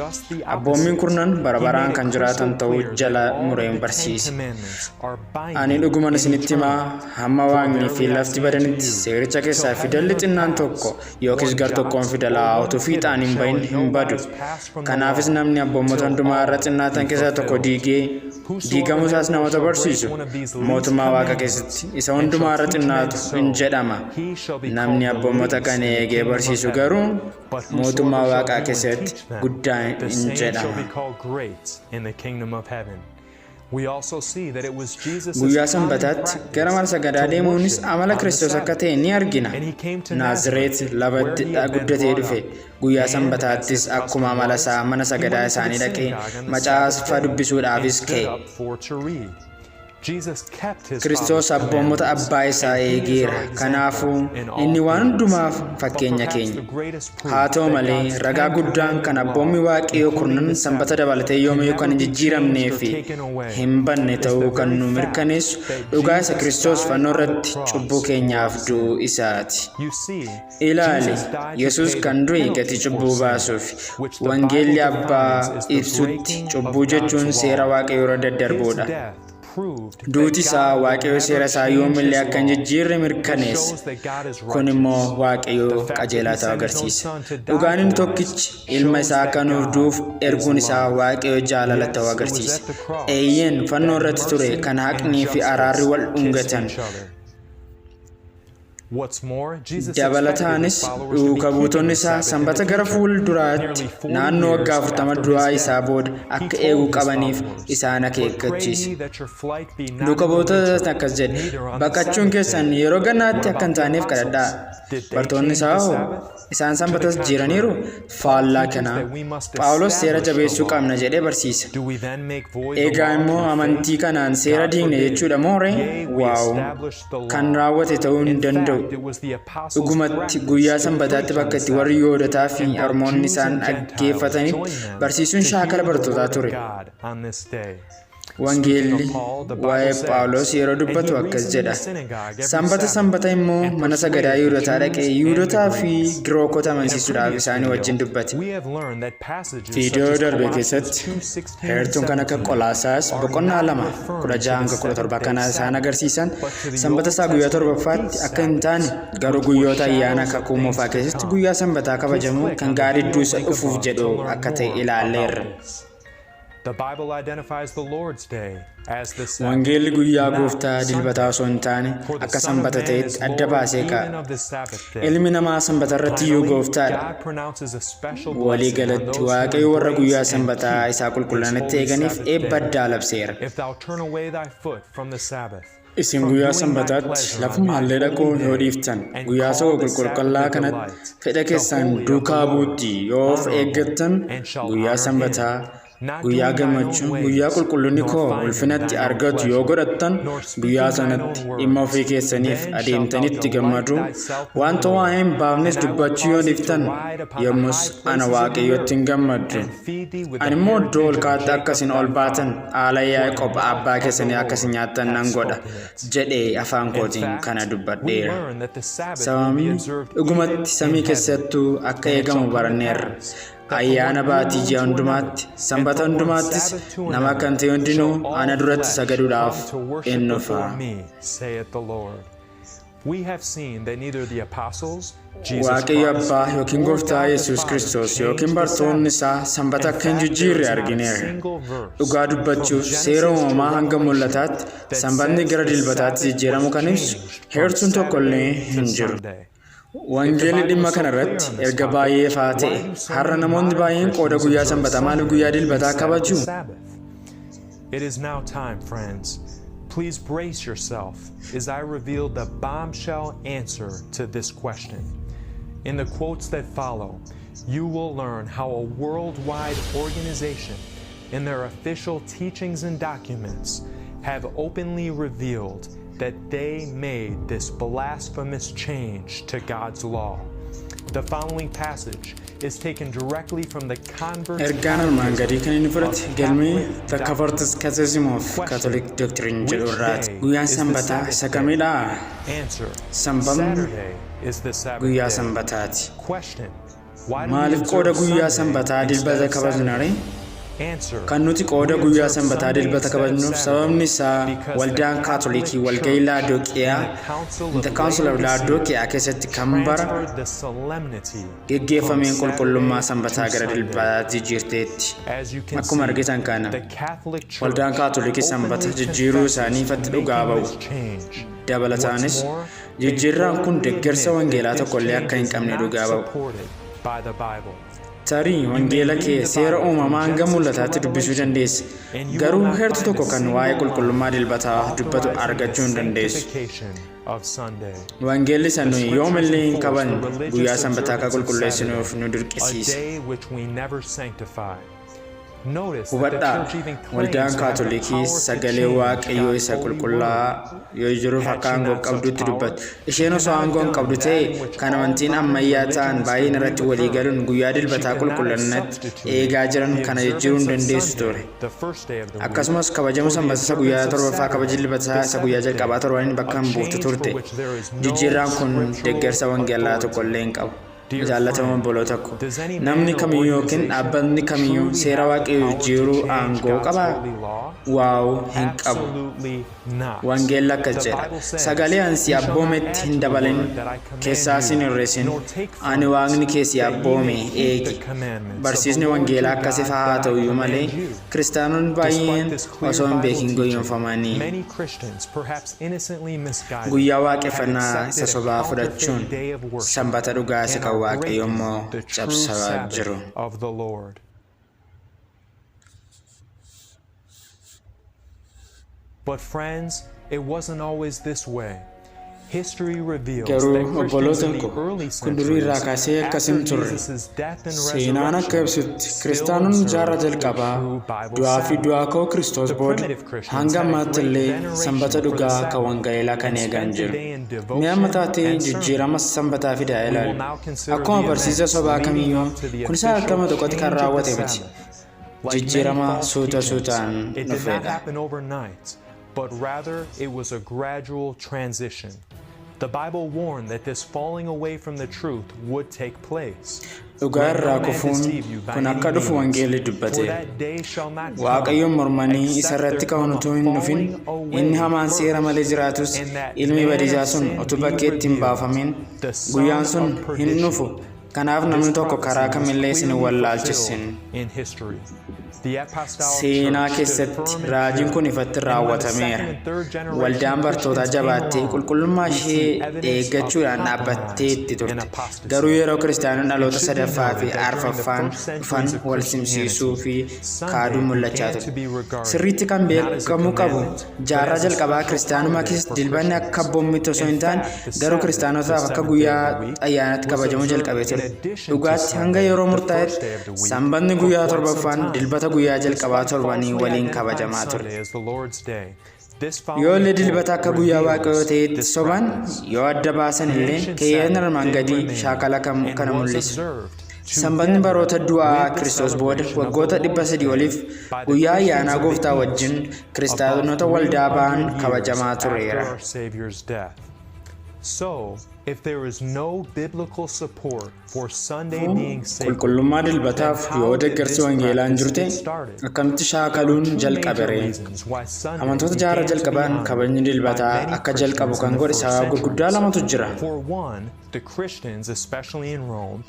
Speaker 1: Abboommiin kurnan bara baraan kan jiraatan ta'uu jala mureen barsiise. Ani dhuguman isinitti himaa, hamma waaqni fi lafti badanitti seericha keessaa fidalli xinnaan tokko yookiis gar tokkoon fidalaa utuu fiixaan hin bahin hin badu. Kanaafis namni abboommota hundumaa irra xinnaatan keessaa tokko diigee diigamuu isaas namoota barsiisu mootummaa waaqa keessatti isa hundumaa irra xinnaatu hin jedhama. Namni abboommota kana eegee barsiisu garuu mootummaa waaqaa keessatti guddaa hin jedhama. Guyyaa sanbataatti gara mana sagadaa deemuunis amala Kiristoos akka ta'e ni argina. Naazireet lafatti guddatee dhufe. Guyyaa sanbataattis akkuma amala isaa mana sagadaa isaanii dhaqee macaafa dubbisuudhaafis ka'e. Kiristoos abboommota abbaa isaa eegeera. Kanaafuu inni waan hundumaaf fakkeenya keenya. Haa ta'u malee ragaa guddaan kan abboommi Waaqayyoo kurnan sanbata dabalatee yoomiyyuu kan hin jijjiiramnee fi hin banne ta'uu kan nu mirkaneessu dhugaa isa Kiristoos fannoo irratti cubbuu keenyaaf du'uu isaati. Ilaali, Yesuus kan du'e gatii cubbuu baasuuf. Wangeelli Abbaa ibsutti cubbuu jechuun seera Waaqayyoo irra daddarbuudha. Duuti isaa Waaqayyo seera isaa yoomillee akka hin jijjiirre mirkaneessa. Kun immoo Waaqayyo qajeelaa ta'uu agarsiisa. Dhugaan inni tokkichi ilma isaa akka nuuf du'uuf erguun isaa Waaqayyo jaalala ta'uu agarsiisa. Eeyyeen fannoo irratti ture kan haqnii fi araarri wal dhungatan. Dabalataanis duuka buutonni isaa sanbata gara fuulduraatti naannoo waggaa 40 du'aa isaa booda akka eeguu qabaniif isaan akeekkachiise. Duuka buutota akkas jedhe, baqachuun keessan yeroo gannaatti akka hin taaneef kadhadhaa. Bartoonni isaa hoo isaan sanbatas jijjiiraniiru? Faallaa kanaa Phaawulos seera jabeessuu qabna jedhee barsiisa. Egaa immoo amantii kanaan seera diigne jechuudha moo ree? Waaw! Kan raawwate ta'uu hin danda'u. Dhugumatti guyyaa sanbataatti bakka itti warri Yihoodotaa fi Ormoonni isaan dhaggeeffatanitti barsiisuun shaakala bartootaa ture. Wangeelli waa'ee Phaawulos yeroo dubbatu akkas jedha. Sanbata sanbata immoo mana sagadaa Yihuudotaa dhaqee Yihuudotaa fi Girookota amansiisuudhaaf isaanii wajjin dubbate. Viidiyoo darbe keessatti heertuun kan akka Qolaasaas boqonnaa 2 16-17 kana isaan agarsiisan sanbata isaa guyyaa torbaffaatti akka hin taane garuu guyyoota ayyaana kakuu moofaa keessatti guyyaa sanbataa kabajamuu kan gaaddidduu isa dhufuuf jedhu akka ta'e ilaalleerra. Wangeelli guyyaa gooftaa dilbataa osoo hin taane akka sanbata ta'etti adda baasee kaa'a. Ilmi namaa sanbata irratti iyyuu gooftaadha. Walii galatti Waaqayyo warra guyyaa sanbataa isaa qulqullinatti eeganiif eebba addaa labseera. Isin guyyaa sanbataatti lafumaallee dhaquu yoo dhiiftan, guyyaa tokko qulqullaa kanatti fedha keessan duukaa buutti yoo of eeggattan, guyyaa sanbataa guyyaa gammachuu, guyyaa qulqullinni koo ulfinatti argatu yoo godhattan, guyyaa sanatti dhimma ofii keessaniif adeemtanitti gammaduu, wanta waa'ee hin baafnes dubbachuu yoo dhiiftan, yommus ana Waaqayyotti hin gammaddu. Ani immoo iddoo ol ka'aatti akka isin ol baatan, haala Yaaqoob abbaa keessanii akka isin nyaattan nan godha jedhee afaan kootiin kana dubbadheera. Sababni dhugumatti samii keessattuu akka eegamu baranneerra. Ayyaana baatii ji'a hundumaatti, sanbata hundumaattis nama kan ta'e hundinuu ana duratti sagaduudhaaf in dhufa. Waaqayyo Abbaa yookiin Gooftaa Yesuus Kiristoos yookiin bartoonni isaa sanbata akka hin jijjiirre argineerra. Dhugaa dubbachuuf seera uumamaa hanga mul'ataatti sanbatni gara dilbataatti jijjiiramu kan ibsu heertuun tokko illee hin jiru. Wangeelli dhimma kana irratti erga baay'ee ifaa ta'e, har'a namoonni baay'een qooda guyyaa sanbataa maaliif guyyaa dilbataa kabaju?
Speaker 2: It is now time, friends. Please brace yourself as I reveal the bombshell answer to this question. In the quotes that follow, you will learn how a worldwide organization, in their official teachings and documents, have openly revealed that they made this blasphemous change to God's law. The following passage is taken directly from the Convert's
Speaker 1: Ergaan armaan gadii kan inni
Speaker 2: Catechism
Speaker 1: fudhate
Speaker 2: of
Speaker 1: galmee
Speaker 2: Catholic
Speaker 1: The
Speaker 2: Doctrine.
Speaker 1: Convert's Catechism of
Speaker 2: Question:
Speaker 1: Catholic Doctrine jedhu
Speaker 2: Which
Speaker 1: irraati.
Speaker 2: day
Speaker 1: Guyyaan
Speaker 2: is the
Speaker 1: sanbataa
Speaker 2: Sabbath
Speaker 1: isa
Speaker 2: day?
Speaker 1: kamidha?
Speaker 2: Answer:
Speaker 1: Sanbatni
Speaker 2: Saturday is the Sabbath
Speaker 1: guyyaa
Speaker 2: day.
Speaker 1: sanbataati.
Speaker 2: Question: Why do we
Speaker 1: Maaliif qooda
Speaker 2: observe
Speaker 1: guyyaa
Speaker 2: Sunday
Speaker 1: sanbataa
Speaker 2: instead
Speaker 1: dilbata
Speaker 2: of
Speaker 1: kabajna
Speaker 2: Saturday?
Speaker 1: ree?
Speaker 2: Answer:
Speaker 1: Kan nuti qooda
Speaker 2: We
Speaker 1: guyyaa
Speaker 2: observe
Speaker 1: sanbataa
Speaker 2: Sunday
Speaker 1: dilbata
Speaker 2: instead of
Speaker 1: kabajnuuf
Speaker 2: Saturday
Speaker 1: sababni isaa
Speaker 2: because the
Speaker 1: waldaan
Speaker 2: Catholic
Speaker 1: Kaatolikii walga'ii
Speaker 2: Church and
Speaker 1: Laadoqiyaa
Speaker 2: the Council of
Speaker 1: The Council of
Speaker 2: Laodicea
Speaker 1: Laadoqiyaa keessatti kan bara
Speaker 2: transferred the solemnity from
Speaker 1: geggeeffameen qulqullummaa
Speaker 2: Saturday
Speaker 1: sanbataa
Speaker 2: to
Speaker 1: gara
Speaker 2: Sunday.
Speaker 1: dilbataatti jijjiirteetti.
Speaker 2: As you can
Speaker 1: Akkuma
Speaker 2: see,
Speaker 1: argitan kana
Speaker 2: the Catholic
Speaker 1: waldaan
Speaker 2: Church
Speaker 1: Kaatolikii sanbata
Speaker 2: openly
Speaker 1: jijjiiruu
Speaker 2: confesses
Speaker 1: isaanii
Speaker 2: to
Speaker 1: ifatti dhugaa
Speaker 2: making
Speaker 1: ba'u.
Speaker 2: this change.
Speaker 1: Dabalataanis
Speaker 2: What's more, they
Speaker 1: jijjiirraan kun
Speaker 2: boldly
Speaker 1: deeggarsa
Speaker 2: admit that
Speaker 1: wangeelaa
Speaker 2: this
Speaker 1: tokkollee
Speaker 2: change
Speaker 1: akka hin
Speaker 2: is
Speaker 1: qabne
Speaker 2: not
Speaker 1: dhugaa ba'u.
Speaker 2: supported by the Bible.
Speaker 1: Tarii
Speaker 2: You may
Speaker 1: wangeela
Speaker 2: read
Speaker 1: kee
Speaker 2: the
Speaker 1: seera
Speaker 2: Bible from
Speaker 1: uumamaa hanga
Speaker 2: Genesis to
Speaker 1: mul'ataatti dubbisuu
Speaker 2: Revelation,
Speaker 1: dandeessa.
Speaker 2: and you will
Speaker 1: Garuu
Speaker 2: not
Speaker 1: heertuu
Speaker 2: find a
Speaker 1: tokko kan waa'ee
Speaker 2: single
Speaker 1: qulqullummaa
Speaker 2: line
Speaker 1: dilbataa dubbatu
Speaker 2: authorizing the
Speaker 1: argachuu hin dandeessu.
Speaker 2: sanctification of Sunday.
Speaker 1: Wangeelli isa
Speaker 2: The
Speaker 1: nuyi
Speaker 2: scriptures
Speaker 1: yoomillee hin
Speaker 2: enforce the
Speaker 1: kabajne guyyaa
Speaker 2: religious
Speaker 1: sanbataa akka
Speaker 2: observance of
Speaker 1: qulqulleessinuuf
Speaker 2: Saturday,
Speaker 1: nu
Speaker 2: a
Speaker 1: dirqisiisa.
Speaker 2: day which we never sanctify. Notice that the
Speaker 1: Hubadhaa,
Speaker 2: church even
Speaker 1: waldaan
Speaker 2: claims to have the
Speaker 1: Kaatolikii
Speaker 2: power to
Speaker 1: sagalee
Speaker 2: change
Speaker 1: Waaqayyoo
Speaker 2: God's
Speaker 1: isa
Speaker 2: holy word.
Speaker 1: qulqullaa'aa yoo jiruuf
Speaker 2: Had
Speaker 1: akka
Speaker 2: she
Speaker 1: aangoo
Speaker 2: not such
Speaker 1: qabdutti
Speaker 2: power,
Speaker 1: dubbatti.
Speaker 2: she
Speaker 1: Isheen
Speaker 2: could
Speaker 1: osoo
Speaker 2: not have
Speaker 1: aangoo hin
Speaker 2: done
Speaker 1: qabdu
Speaker 2: that
Speaker 1: ta'e
Speaker 2: in which
Speaker 1: kan
Speaker 2: all
Speaker 1: amantiin
Speaker 2: modern
Speaker 1: ammayyaa ta'an
Speaker 2: religionists
Speaker 1: baay'een
Speaker 2: agree
Speaker 1: irratti
Speaker 2: with
Speaker 1: walii
Speaker 2: her.
Speaker 1: galuun guyyaa
Speaker 2: She
Speaker 1: dilbataa
Speaker 2: could not have
Speaker 1: qulqullinatti
Speaker 2: substituted
Speaker 1: eegaa jiran
Speaker 2: the
Speaker 1: kana jijjiiruu
Speaker 2: observance
Speaker 1: hin
Speaker 2: of
Speaker 1: dandeessu
Speaker 2: Sunday,
Speaker 1: ture.
Speaker 2: the first day of the week,
Speaker 1: Akkasumas kabajamu
Speaker 2: for the
Speaker 1: sanbata isa guyyaa
Speaker 2: observance of
Speaker 1: torbaffaa kabaja
Speaker 2: Saturday,
Speaker 1: dilbataa
Speaker 2: the
Speaker 1: isa guyyaa
Speaker 2: seventh
Speaker 1: jalqabaa
Speaker 2: day,
Speaker 1: torbaniin bakka
Speaker 2: a
Speaker 1: hin buuftu
Speaker 2: change for
Speaker 1: turte.
Speaker 2: which there is no
Speaker 1: Jijjiirraan kun
Speaker 2: scriptural
Speaker 1: deeggarsa wangeelaa
Speaker 2: authority.
Speaker 1: tokkollee hin qabu.
Speaker 2: Dear
Speaker 1: Jaallatamoo
Speaker 2: friend,
Speaker 1: obboloota ko.
Speaker 2: does any
Speaker 1: Namni
Speaker 2: man or
Speaker 1: kamiyyuu yookiin
Speaker 2: organization
Speaker 1: dhaabbatni kamiyyuu
Speaker 2: truly
Speaker 1: seera
Speaker 2: have the
Speaker 1: waaqayyoo
Speaker 2: power to
Speaker 1: jijjiiruu
Speaker 2: change
Speaker 1: aangoo
Speaker 2: God's
Speaker 1: qabaa?
Speaker 2: holy law?
Speaker 1: Waaw hin qabu.
Speaker 2: Absolutely not.
Speaker 1: Wangeelli akkas
Speaker 2: The
Speaker 1: jedha.
Speaker 2: Bible says,
Speaker 1: Sagalee ani si
Speaker 2: "You shall not
Speaker 1: abboometti
Speaker 2: add
Speaker 1: hin
Speaker 2: to the
Speaker 1: dabalin,
Speaker 2: word that I command
Speaker 1: keessaas hin
Speaker 2: you,
Speaker 1: hir'isin.
Speaker 2: nor take from
Speaker 1: Ani
Speaker 2: it,
Speaker 1: waaqni kee si
Speaker 2: that ye
Speaker 1: abboome
Speaker 2: may keep
Speaker 1: eegi.
Speaker 2: the commandments of the
Speaker 1: Barsiisni
Speaker 2: Lord your
Speaker 1: wangeelaa akkas
Speaker 2: God
Speaker 1: ifaa haa
Speaker 2: that I
Speaker 1: ta'u iyyuu malee,
Speaker 2: command you."
Speaker 1: kiristaanonni
Speaker 2: Despite
Speaker 1: baay'een
Speaker 2: this clear
Speaker 1: osoo hin
Speaker 2: Bible
Speaker 1: beekin
Speaker 2: teaching,
Speaker 1: gowwoomfamanii
Speaker 2: many Christians, perhaps innocently misguided,
Speaker 1: guyyaa
Speaker 2: have
Speaker 1: waaqeffannaa isa
Speaker 2: accepted a
Speaker 1: sobaa fudhachuun
Speaker 2: counterfeit day of worship
Speaker 1: sanbata dhugaa isa
Speaker 2: and
Speaker 1: kan
Speaker 2: are
Speaker 1: waaqayyo
Speaker 2: breaking
Speaker 1: immoo
Speaker 2: the true
Speaker 1: cabsaa
Speaker 2: Sabbath
Speaker 1: jiru.
Speaker 2: of the Lord. But friends, it wasn't always this way. History reveals
Speaker 1: Garuu
Speaker 2: that Christians
Speaker 1: obboloota
Speaker 2: in the
Speaker 1: koo,
Speaker 2: early
Speaker 1: kun durii irraa
Speaker 2: centuries,
Speaker 1: kaasee akkas hin
Speaker 2: after
Speaker 1: turre.
Speaker 2: Jesus' death and
Speaker 1: Seenaan akka
Speaker 2: resurrection,
Speaker 1: ibsutti
Speaker 2: still
Speaker 1: kiristaanonni jaarraa
Speaker 2: observed the
Speaker 1: jalqabaa
Speaker 2: true Bible
Speaker 1: du'aa fi
Speaker 2: Sabbath.
Speaker 1: du'aa ka'uu Kiristoos
Speaker 2: The
Speaker 1: booda
Speaker 2: primitive Christians
Speaker 1: hanga
Speaker 2: had a
Speaker 1: ammaatti
Speaker 2: great
Speaker 1: illee
Speaker 2: veneration
Speaker 1: sanbata
Speaker 2: for the
Speaker 1: dhugaa kan
Speaker 2: Sabbath
Speaker 1: wangeelaa kan
Speaker 2: and
Speaker 1: eegan
Speaker 2: spent the
Speaker 1: jiru.
Speaker 2: day in
Speaker 1: Mi'a
Speaker 2: devotion
Speaker 1: mataatiin
Speaker 2: and sermon.
Speaker 1: jijjiirama sanbataa fidaa
Speaker 2: We will
Speaker 1: ilaalu.
Speaker 2: now consider
Speaker 1: Akkuma
Speaker 2: the
Speaker 1: barsiisa
Speaker 2: events
Speaker 1: sobaa
Speaker 2: leading
Speaker 1: kamiyyuu
Speaker 2: up to the
Speaker 1: kun isa
Speaker 2: official
Speaker 1: akkama tokkotti kan
Speaker 2: change of the
Speaker 1: raawwate miti.
Speaker 2: Sabbath. Like many
Speaker 1: Jijjiirama
Speaker 2: false
Speaker 1: suuta
Speaker 2: teachings,
Speaker 1: suutaan
Speaker 2: it did not
Speaker 1: dhufedha.
Speaker 2: happen overnight, but rather it was a gradual transition. The Bible warned that this falling away from the truth would take place.
Speaker 1: Dhugaa
Speaker 2: Let no
Speaker 1: irraa
Speaker 2: man
Speaker 1: kufuun
Speaker 2: deceive you by
Speaker 1: kun
Speaker 2: any
Speaker 1: akka dhufu
Speaker 2: means,
Speaker 1: wangeelli
Speaker 2: for
Speaker 1: dubbateera.
Speaker 2: that day shall not come
Speaker 1: Waaqayyoon mormanii isa
Speaker 2: except
Speaker 1: irratti
Speaker 2: there
Speaker 1: ka'uun
Speaker 2: come a
Speaker 1: utuu hin dhufin
Speaker 2: falling away
Speaker 1: inni hamaan seera
Speaker 2: first,
Speaker 1: malee jiraatus
Speaker 2: and that
Speaker 1: ilmi
Speaker 2: man of
Speaker 1: badiisaa sun
Speaker 2: sin
Speaker 1: utuu
Speaker 2: be
Speaker 1: bakkeetti hin
Speaker 2: revealed,
Speaker 1: baafamin
Speaker 2: the
Speaker 1: guyyaan
Speaker 2: son
Speaker 1: sun
Speaker 2: of
Speaker 1: hin dhufu.
Speaker 2: perdition.
Speaker 1: Kanaaf
Speaker 2: This
Speaker 1: namni tokko
Speaker 2: prophecy
Speaker 1: karaa
Speaker 2: was
Speaker 1: kamillee isin hin
Speaker 2: clearly
Speaker 1: wallaalchisin.
Speaker 2: fulfilled in history. The Apostolic
Speaker 1: Seenaa
Speaker 2: Church stood
Speaker 1: keessatti
Speaker 2: firm and
Speaker 1: raajiin
Speaker 2: pure,
Speaker 1: kun ifatti
Speaker 2: and when the
Speaker 1: raawwatameera.
Speaker 2: second and third generation
Speaker 1: Waldaan bartootaa
Speaker 2: Christians came
Speaker 1: jabaattee
Speaker 2: along,
Speaker 1: qulqullummaa
Speaker 2: we
Speaker 1: ishee
Speaker 2: see evidence of
Speaker 1: eeggachuudhaan
Speaker 2: compromise
Speaker 1: dhaabbatteetti
Speaker 2: and
Speaker 1: turte.
Speaker 2: apostasy.
Speaker 1: Garuu yeroo kiristaanonni
Speaker 2: It
Speaker 1: dhaloota
Speaker 2: should be
Speaker 1: sadaffaa fi
Speaker 2: noted that during the
Speaker 1: arfaffaan
Speaker 2: first
Speaker 1: dhufan
Speaker 2: centuries of
Speaker 1: wal simsiisuu
Speaker 2: Christianity,
Speaker 1: fi
Speaker 2: Sunday
Speaker 1: kaaduun mul'achaa
Speaker 2: began to
Speaker 1: ture.
Speaker 2: be regarded
Speaker 1: Sirriitti kan
Speaker 2: not as a
Speaker 1: beekamuu qabu
Speaker 2: commandment, but
Speaker 1: jaarraa
Speaker 2: as a
Speaker 1: jalqabaa
Speaker 2: special
Speaker 1: kiristaanummaa
Speaker 2: holiday
Speaker 1: keessatti
Speaker 2: for
Speaker 1: dilbanni akka
Speaker 2: Christians.
Speaker 1: abboommitti osoo
Speaker 2: In
Speaker 1: hin taane
Speaker 2: fact, the
Speaker 1: garuu
Speaker 2: Sabbath, the
Speaker 1: kiristaanotaaf akka
Speaker 2: seventh day of
Speaker 1: guyyaa
Speaker 2: the week,
Speaker 1: ayyaanaatti
Speaker 2: was
Speaker 1: kabajamuu
Speaker 2: observed
Speaker 1: jalqabee
Speaker 2: in
Speaker 1: ture.
Speaker 2: addition to
Speaker 1: Dhugaatti hanga
Speaker 2: Sunday,
Speaker 1: yeroo
Speaker 2: the first
Speaker 1: murtaa'etti
Speaker 2: day of the week,
Speaker 1: sanbatni
Speaker 2: for
Speaker 1: guyyaa
Speaker 2: quite some
Speaker 1: torbaffaan
Speaker 2: time.
Speaker 1: dilbata guyyaa jalqabaa
Speaker 2: Despite
Speaker 1: torbanii
Speaker 2: falsely
Speaker 1: waliin
Speaker 2: identifying
Speaker 1: kabajamaa ture.
Speaker 2: Sunday as the Lord's day, this
Speaker 1: Yoo
Speaker 2: following
Speaker 1: illee
Speaker 2: quote
Speaker 1: dilbata akka guyyaa waaqayyoo
Speaker 2: reveals
Speaker 1: ta'etti
Speaker 2: this
Speaker 1: soban
Speaker 2: practice.
Speaker 1: yoo adda baasan
Speaker 2: The
Speaker 1: illee
Speaker 2: ancient
Speaker 1: keeyyan
Speaker 2: Sabbath
Speaker 1: armaan
Speaker 2: did
Speaker 1: gadii
Speaker 2: remain
Speaker 1: shaakala
Speaker 2: and
Speaker 1: kana
Speaker 2: was
Speaker 1: mul'isu.
Speaker 2: observed
Speaker 1: Sanbatni
Speaker 2: together
Speaker 1: baroota du'aa
Speaker 2: with the
Speaker 1: Kiristoos booda
Speaker 2: celebration of the
Speaker 1: waggoota
Speaker 2: Lord's
Speaker 1: 300
Speaker 2: Day
Speaker 1: oliif
Speaker 2: by the
Speaker 1: guyyaa
Speaker 2: Christians
Speaker 1: ayyaanaa
Speaker 2: of the
Speaker 1: gooftaa
Speaker 2: East
Speaker 1: wajjin
Speaker 2: about
Speaker 1: kiristaanota waldaa ba'an
Speaker 2: 300 years
Speaker 1: kabajamaa
Speaker 2: after
Speaker 1: tureera.
Speaker 2: our Savior's death. So, if there is no biblical support for Sunday being sacred,
Speaker 1: Qulqullummaa
Speaker 2: then
Speaker 1: dilbataaf yoo
Speaker 2: how did
Speaker 1: deeggarsi
Speaker 2: this
Speaker 1: wangeelaa hin
Speaker 2: practice
Speaker 1: jirte
Speaker 2: get started?
Speaker 1: akkamitti
Speaker 2: There are
Speaker 1: shaakaluun
Speaker 2: two major
Speaker 1: jalqabe ree?
Speaker 2: reasons why Sunday
Speaker 1: Amantoota jaarraa
Speaker 2: began to be
Speaker 1: jalqabaan
Speaker 2: honored
Speaker 1: kabajni
Speaker 2: by
Speaker 1: dilbataa
Speaker 2: many
Speaker 1: akka jalqabu
Speaker 2: Christians in
Speaker 1: kan
Speaker 2: the
Speaker 1: godhe
Speaker 2: first
Speaker 1: sababa gurguddaa
Speaker 2: centuries.
Speaker 1: lamatu jira.
Speaker 2: For one, the Christians, especially in Rome,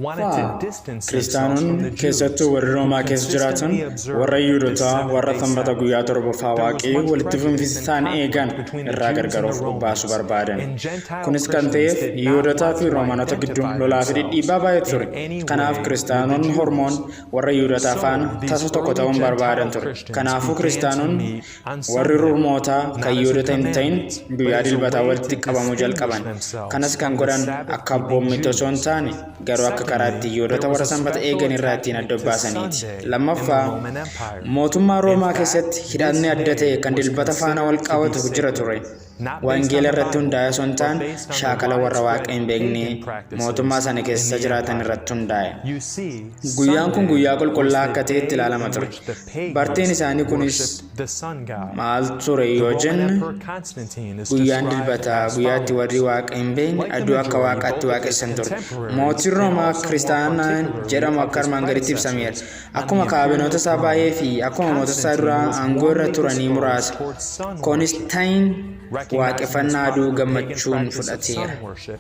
Speaker 2: wanted to
Speaker 1: Ffaa,
Speaker 2: distance themselves from
Speaker 1: Kiristaanonni
Speaker 2: the
Speaker 1: keessattuu
Speaker 2: Jews
Speaker 1: warri
Speaker 2: who
Speaker 1: Roomaa keessa jiraatan
Speaker 2: consistently observed
Speaker 1: warra
Speaker 2: the
Speaker 1: Yihuudootaa warra
Speaker 2: seventh day
Speaker 1: sanbata
Speaker 2: Sabbath.
Speaker 1: guyyaa torbaffaa
Speaker 2: There was
Speaker 1: waaqii
Speaker 2: much
Speaker 1: walitti
Speaker 2: prejudice and
Speaker 1: fufinsaan eegan
Speaker 2: conflict between the
Speaker 1: irraa
Speaker 2: Jews and
Speaker 1: gargar
Speaker 2: the
Speaker 1: of baasuu
Speaker 2: Romans,
Speaker 1: barbaadan.
Speaker 2: and Gentile
Speaker 1: Kunis kan
Speaker 2: Christians
Speaker 1: ta'eef
Speaker 2: did not
Speaker 1: Yihuudootaa
Speaker 2: want
Speaker 1: fi
Speaker 2: to
Speaker 1: Roomaanota gidduu
Speaker 2: identify
Speaker 1: lolaa fi
Speaker 2: themselves
Speaker 1: dhidhiibbaa baay'ee
Speaker 2: in
Speaker 1: ture.
Speaker 2: any
Speaker 1: Kanaaf
Speaker 2: way with the
Speaker 1: kiristaanonni hormoon
Speaker 2: Jews.
Speaker 1: warra Yihuudootaa
Speaker 2: So,
Speaker 1: faana
Speaker 2: these
Speaker 1: tasa tokko
Speaker 2: early
Speaker 1: ta'uun
Speaker 2: Gentile
Speaker 1: barbaadan ture.
Speaker 2: Christians
Speaker 1: Kanaafuu
Speaker 2: began to
Speaker 1: kiristaanonni
Speaker 2: meet on
Speaker 1: warri
Speaker 2: Sunday,
Speaker 1: Rormootaa
Speaker 2: not
Speaker 1: kan
Speaker 2: as a
Speaker 1: Yihuudoota hin ta'in
Speaker 2: commandment, but
Speaker 1: guyyaa
Speaker 2: as a
Speaker 1: dilbataa
Speaker 2: way
Speaker 1: walitti
Speaker 2: to
Speaker 1: qabamuu
Speaker 2: distinguish
Speaker 1: jalqaban.
Speaker 2: themselves
Speaker 1: Kanas kan
Speaker 2: from the
Speaker 1: godhan
Speaker 2: Sabbath
Speaker 1: akka
Speaker 2: keeping
Speaker 1: abboommitti osoo hin
Speaker 2: Jews.
Speaker 1: taane garuu akka karaa
Speaker 2: Secondly,
Speaker 1: itti Yihuudoota
Speaker 2: there was
Speaker 1: warra
Speaker 2: a
Speaker 1: sanbata
Speaker 2: special
Speaker 1: eegan irraa ittiin
Speaker 2: attachment
Speaker 1: adda
Speaker 2: to
Speaker 1: baasaniiti.
Speaker 2: Sunday in the
Speaker 1: Lammaffaa,
Speaker 2: Roman Empire. In
Speaker 1: mootummaa Roomaa
Speaker 2: fact,
Speaker 1: keessatti
Speaker 2: this
Speaker 1: hidhanni adda
Speaker 2: day
Speaker 1: ta'e kan
Speaker 2: was
Speaker 1: dilbata faana
Speaker 2: considered
Speaker 1: wal
Speaker 2: to be
Speaker 1: qabatu jira
Speaker 2: sacred,
Speaker 1: ture.
Speaker 2: not based on
Speaker 1: Wangeela
Speaker 2: the
Speaker 1: irratti
Speaker 2: Bible,
Speaker 1: hundaa'e osoo hin
Speaker 2: but
Speaker 1: taane
Speaker 2: based on the
Speaker 1: shaakala warra waaqa
Speaker 2: widespread
Speaker 1: hin beekne
Speaker 2: pagan practices
Speaker 1: mootummaa sana
Speaker 2: in
Speaker 1: keessa
Speaker 2: the
Speaker 1: jiraatan
Speaker 2: empire.
Speaker 1: irratti hundaa'e.
Speaker 2: You see,
Speaker 1: Guyyaan kun
Speaker 2: Sunday
Speaker 1: guyyaa
Speaker 2: was
Speaker 1: qulqullaa
Speaker 2: the
Speaker 1: akka ta'etti
Speaker 2: day
Speaker 1: ilaalama
Speaker 2: in
Speaker 1: ture.
Speaker 2: which the
Speaker 1: Barteen
Speaker 2: pagans
Speaker 1: isaanii kunis
Speaker 2: worshipped the sun god.
Speaker 1: maal ture
Speaker 2: The
Speaker 1: yoo
Speaker 2: Roman
Speaker 1: jenne
Speaker 2: Emperor Constantine is
Speaker 1: guyyaan
Speaker 2: described
Speaker 1: dilbataa
Speaker 2: as
Speaker 1: guyyaatti warri
Speaker 2: follows.
Speaker 1: waaqa hin beekne
Speaker 2: Like the
Speaker 1: aduu akka
Speaker 2: majority,
Speaker 1: waaqaatti
Speaker 2: both of his
Speaker 1: waaqessan ture.
Speaker 2: contemporaries
Speaker 1: Mootiin
Speaker 2: and
Speaker 1: Roomaa
Speaker 2: also more
Speaker 1: kiristaanaan
Speaker 2: particularly
Speaker 1: jedhamu
Speaker 2: of
Speaker 1: akka
Speaker 2: his
Speaker 1: armaan gaditti ibsameera.
Speaker 2: predecessors on
Speaker 1: Akkuma
Speaker 2: the
Speaker 1: kaabinoota
Speaker 2: imperial
Speaker 1: isaa baay'ee
Speaker 2: throne,
Speaker 1: fi akkuma mootota isaa duraa
Speaker 2: Constantine was
Speaker 1: aangoo irra
Speaker 2: warmly
Speaker 1: turanii
Speaker 2: disposed
Speaker 1: muraasa.
Speaker 2: towards sun worship.
Speaker 1: Koonistayn
Speaker 2: Recognizing this
Speaker 1: waaqeffannaa aduu
Speaker 2: popular pagan
Speaker 1: gammachuun
Speaker 2: practice of
Speaker 1: fudhateera.
Speaker 2: sun worship,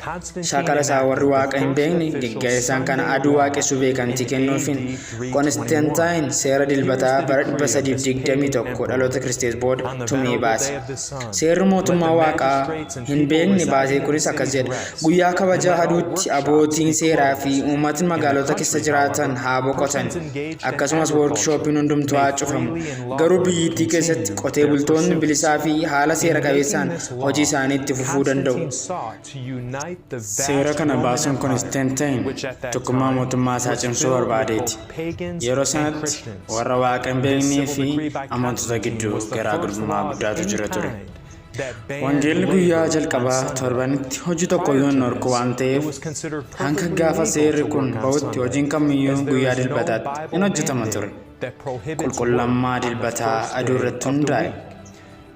Speaker 2: Constantine
Speaker 1: Shaakala isaa warri
Speaker 2: enacted the
Speaker 1: waaqa hin
Speaker 2: first
Speaker 1: beekne
Speaker 2: official
Speaker 1: geggeessaan kana
Speaker 2: Sunday
Speaker 1: aduu
Speaker 2: law
Speaker 1: waaqessuu beekamtii
Speaker 2: in
Speaker 1: kennuufiin
Speaker 2: AD 321.
Speaker 1: Koonistantaan seera
Speaker 2: Here is
Speaker 1: dilbataa
Speaker 2: the
Speaker 1: bara
Speaker 2: decree of this pagan
Speaker 1: 321
Speaker 2: emperor.
Speaker 1: dhaloota Kiristees booda
Speaker 2: On the
Speaker 1: tumee
Speaker 2: venerable
Speaker 1: baase.
Speaker 2: day of the sun,
Speaker 1: Seerri
Speaker 2: let
Speaker 1: mootummaa
Speaker 2: the
Speaker 1: waaqaa
Speaker 2: magistrates and
Speaker 1: hin
Speaker 2: people
Speaker 1: beekne
Speaker 2: residing
Speaker 1: baasee
Speaker 2: in the
Speaker 1: kunis akkas
Speaker 2: cities
Speaker 1: jedha.
Speaker 2: rest,
Speaker 1: Guyyaa
Speaker 2: and
Speaker 1: kabaja
Speaker 2: let all
Speaker 1: aduutti
Speaker 2: workshops
Speaker 1: abbootiin
Speaker 2: be
Speaker 1: seeraa fi
Speaker 2: closed.
Speaker 1: uummatni
Speaker 2: In the
Speaker 1: magaalota keessa
Speaker 2: country,
Speaker 1: jiraatan
Speaker 2: however,
Speaker 1: haa boqotan.
Speaker 2: persons engaged in
Speaker 1: Akkasumas
Speaker 2: agriculture
Speaker 1: workshooppiin hundumtuu
Speaker 2: may
Speaker 1: haa cufamu.
Speaker 2: freely and
Speaker 1: Garuu
Speaker 2: lawfully
Speaker 1: biyyittii keessatti
Speaker 2: continue
Speaker 1: qotee
Speaker 2: their
Speaker 1: bultoonni
Speaker 2: pursuits.
Speaker 1: bilisaa fi haala seera
Speaker 2: In making
Speaker 1: qabeessaan
Speaker 2: this
Speaker 1: hojii
Speaker 2: law,
Speaker 1: isaanii itti fufuu danda'u.
Speaker 2: Constantine sought to unite the
Speaker 1: Seera
Speaker 2: vast
Speaker 1: kana
Speaker 2: Roman
Speaker 1: baasuun
Speaker 2: Empire,
Speaker 1: Konstantiin
Speaker 2: which at that
Speaker 1: tokkummaa
Speaker 2: time
Speaker 1: mootummaa isaa
Speaker 2: was
Speaker 1: cimsuu
Speaker 2: filled with
Speaker 1: barbaadeeti.
Speaker 2: both pagans
Speaker 1: Yeroo
Speaker 2: and
Speaker 1: sanatti
Speaker 2: Christians.
Speaker 1: warra waaqa hin
Speaker 2: This
Speaker 1: beeknee
Speaker 2: civil
Speaker 1: fi
Speaker 2: decree by
Speaker 1: amantoota
Speaker 2: Constantine
Speaker 1: gidduu
Speaker 2: was the first
Speaker 1: garaagarummaa
Speaker 2: law of
Speaker 1: guddaatu
Speaker 2: any
Speaker 1: jira ture.
Speaker 2: kind that banned
Speaker 1: Wangeelli guyyaa
Speaker 2: labor on
Speaker 1: jalqabaa
Speaker 2: Sunday.
Speaker 1: torbanitti hojii
Speaker 2: Prior
Speaker 1: tokkoyyuu hin
Speaker 2: to
Speaker 1: dhorku
Speaker 2: this,
Speaker 1: waan
Speaker 2: it
Speaker 1: ta'eef
Speaker 2: was considered
Speaker 1: hanga
Speaker 2: perfectly
Speaker 1: gaafa
Speaker 2: legal
Speaker 1: seerri
Speaker 2: to
Speaker 1: kun
Speaker 2: work on
Speaker 1: ba'utti
Speaker 2: Sunday,
Speaker 1: hojiin kamiyyuu
Speaker 2: as there
Speaker 1: guyyaa
Speaker 2: is no
Speaker 1: dilbataatti hin
Speaker 2: Bible
Speaker 1: hojjetama ture.
Speaker 2: mandate that prohibits work
Speaker 1: Qulqullummaa
Speaker 2: on the
Speaker 1: dilbataa
Speaker 2: first
Speaker 1: aduu
Speaker 2: day
Speaker 1: irratti
Speaker 2: of the
Speaker 1: hundaa'e.
Speaker 2: week.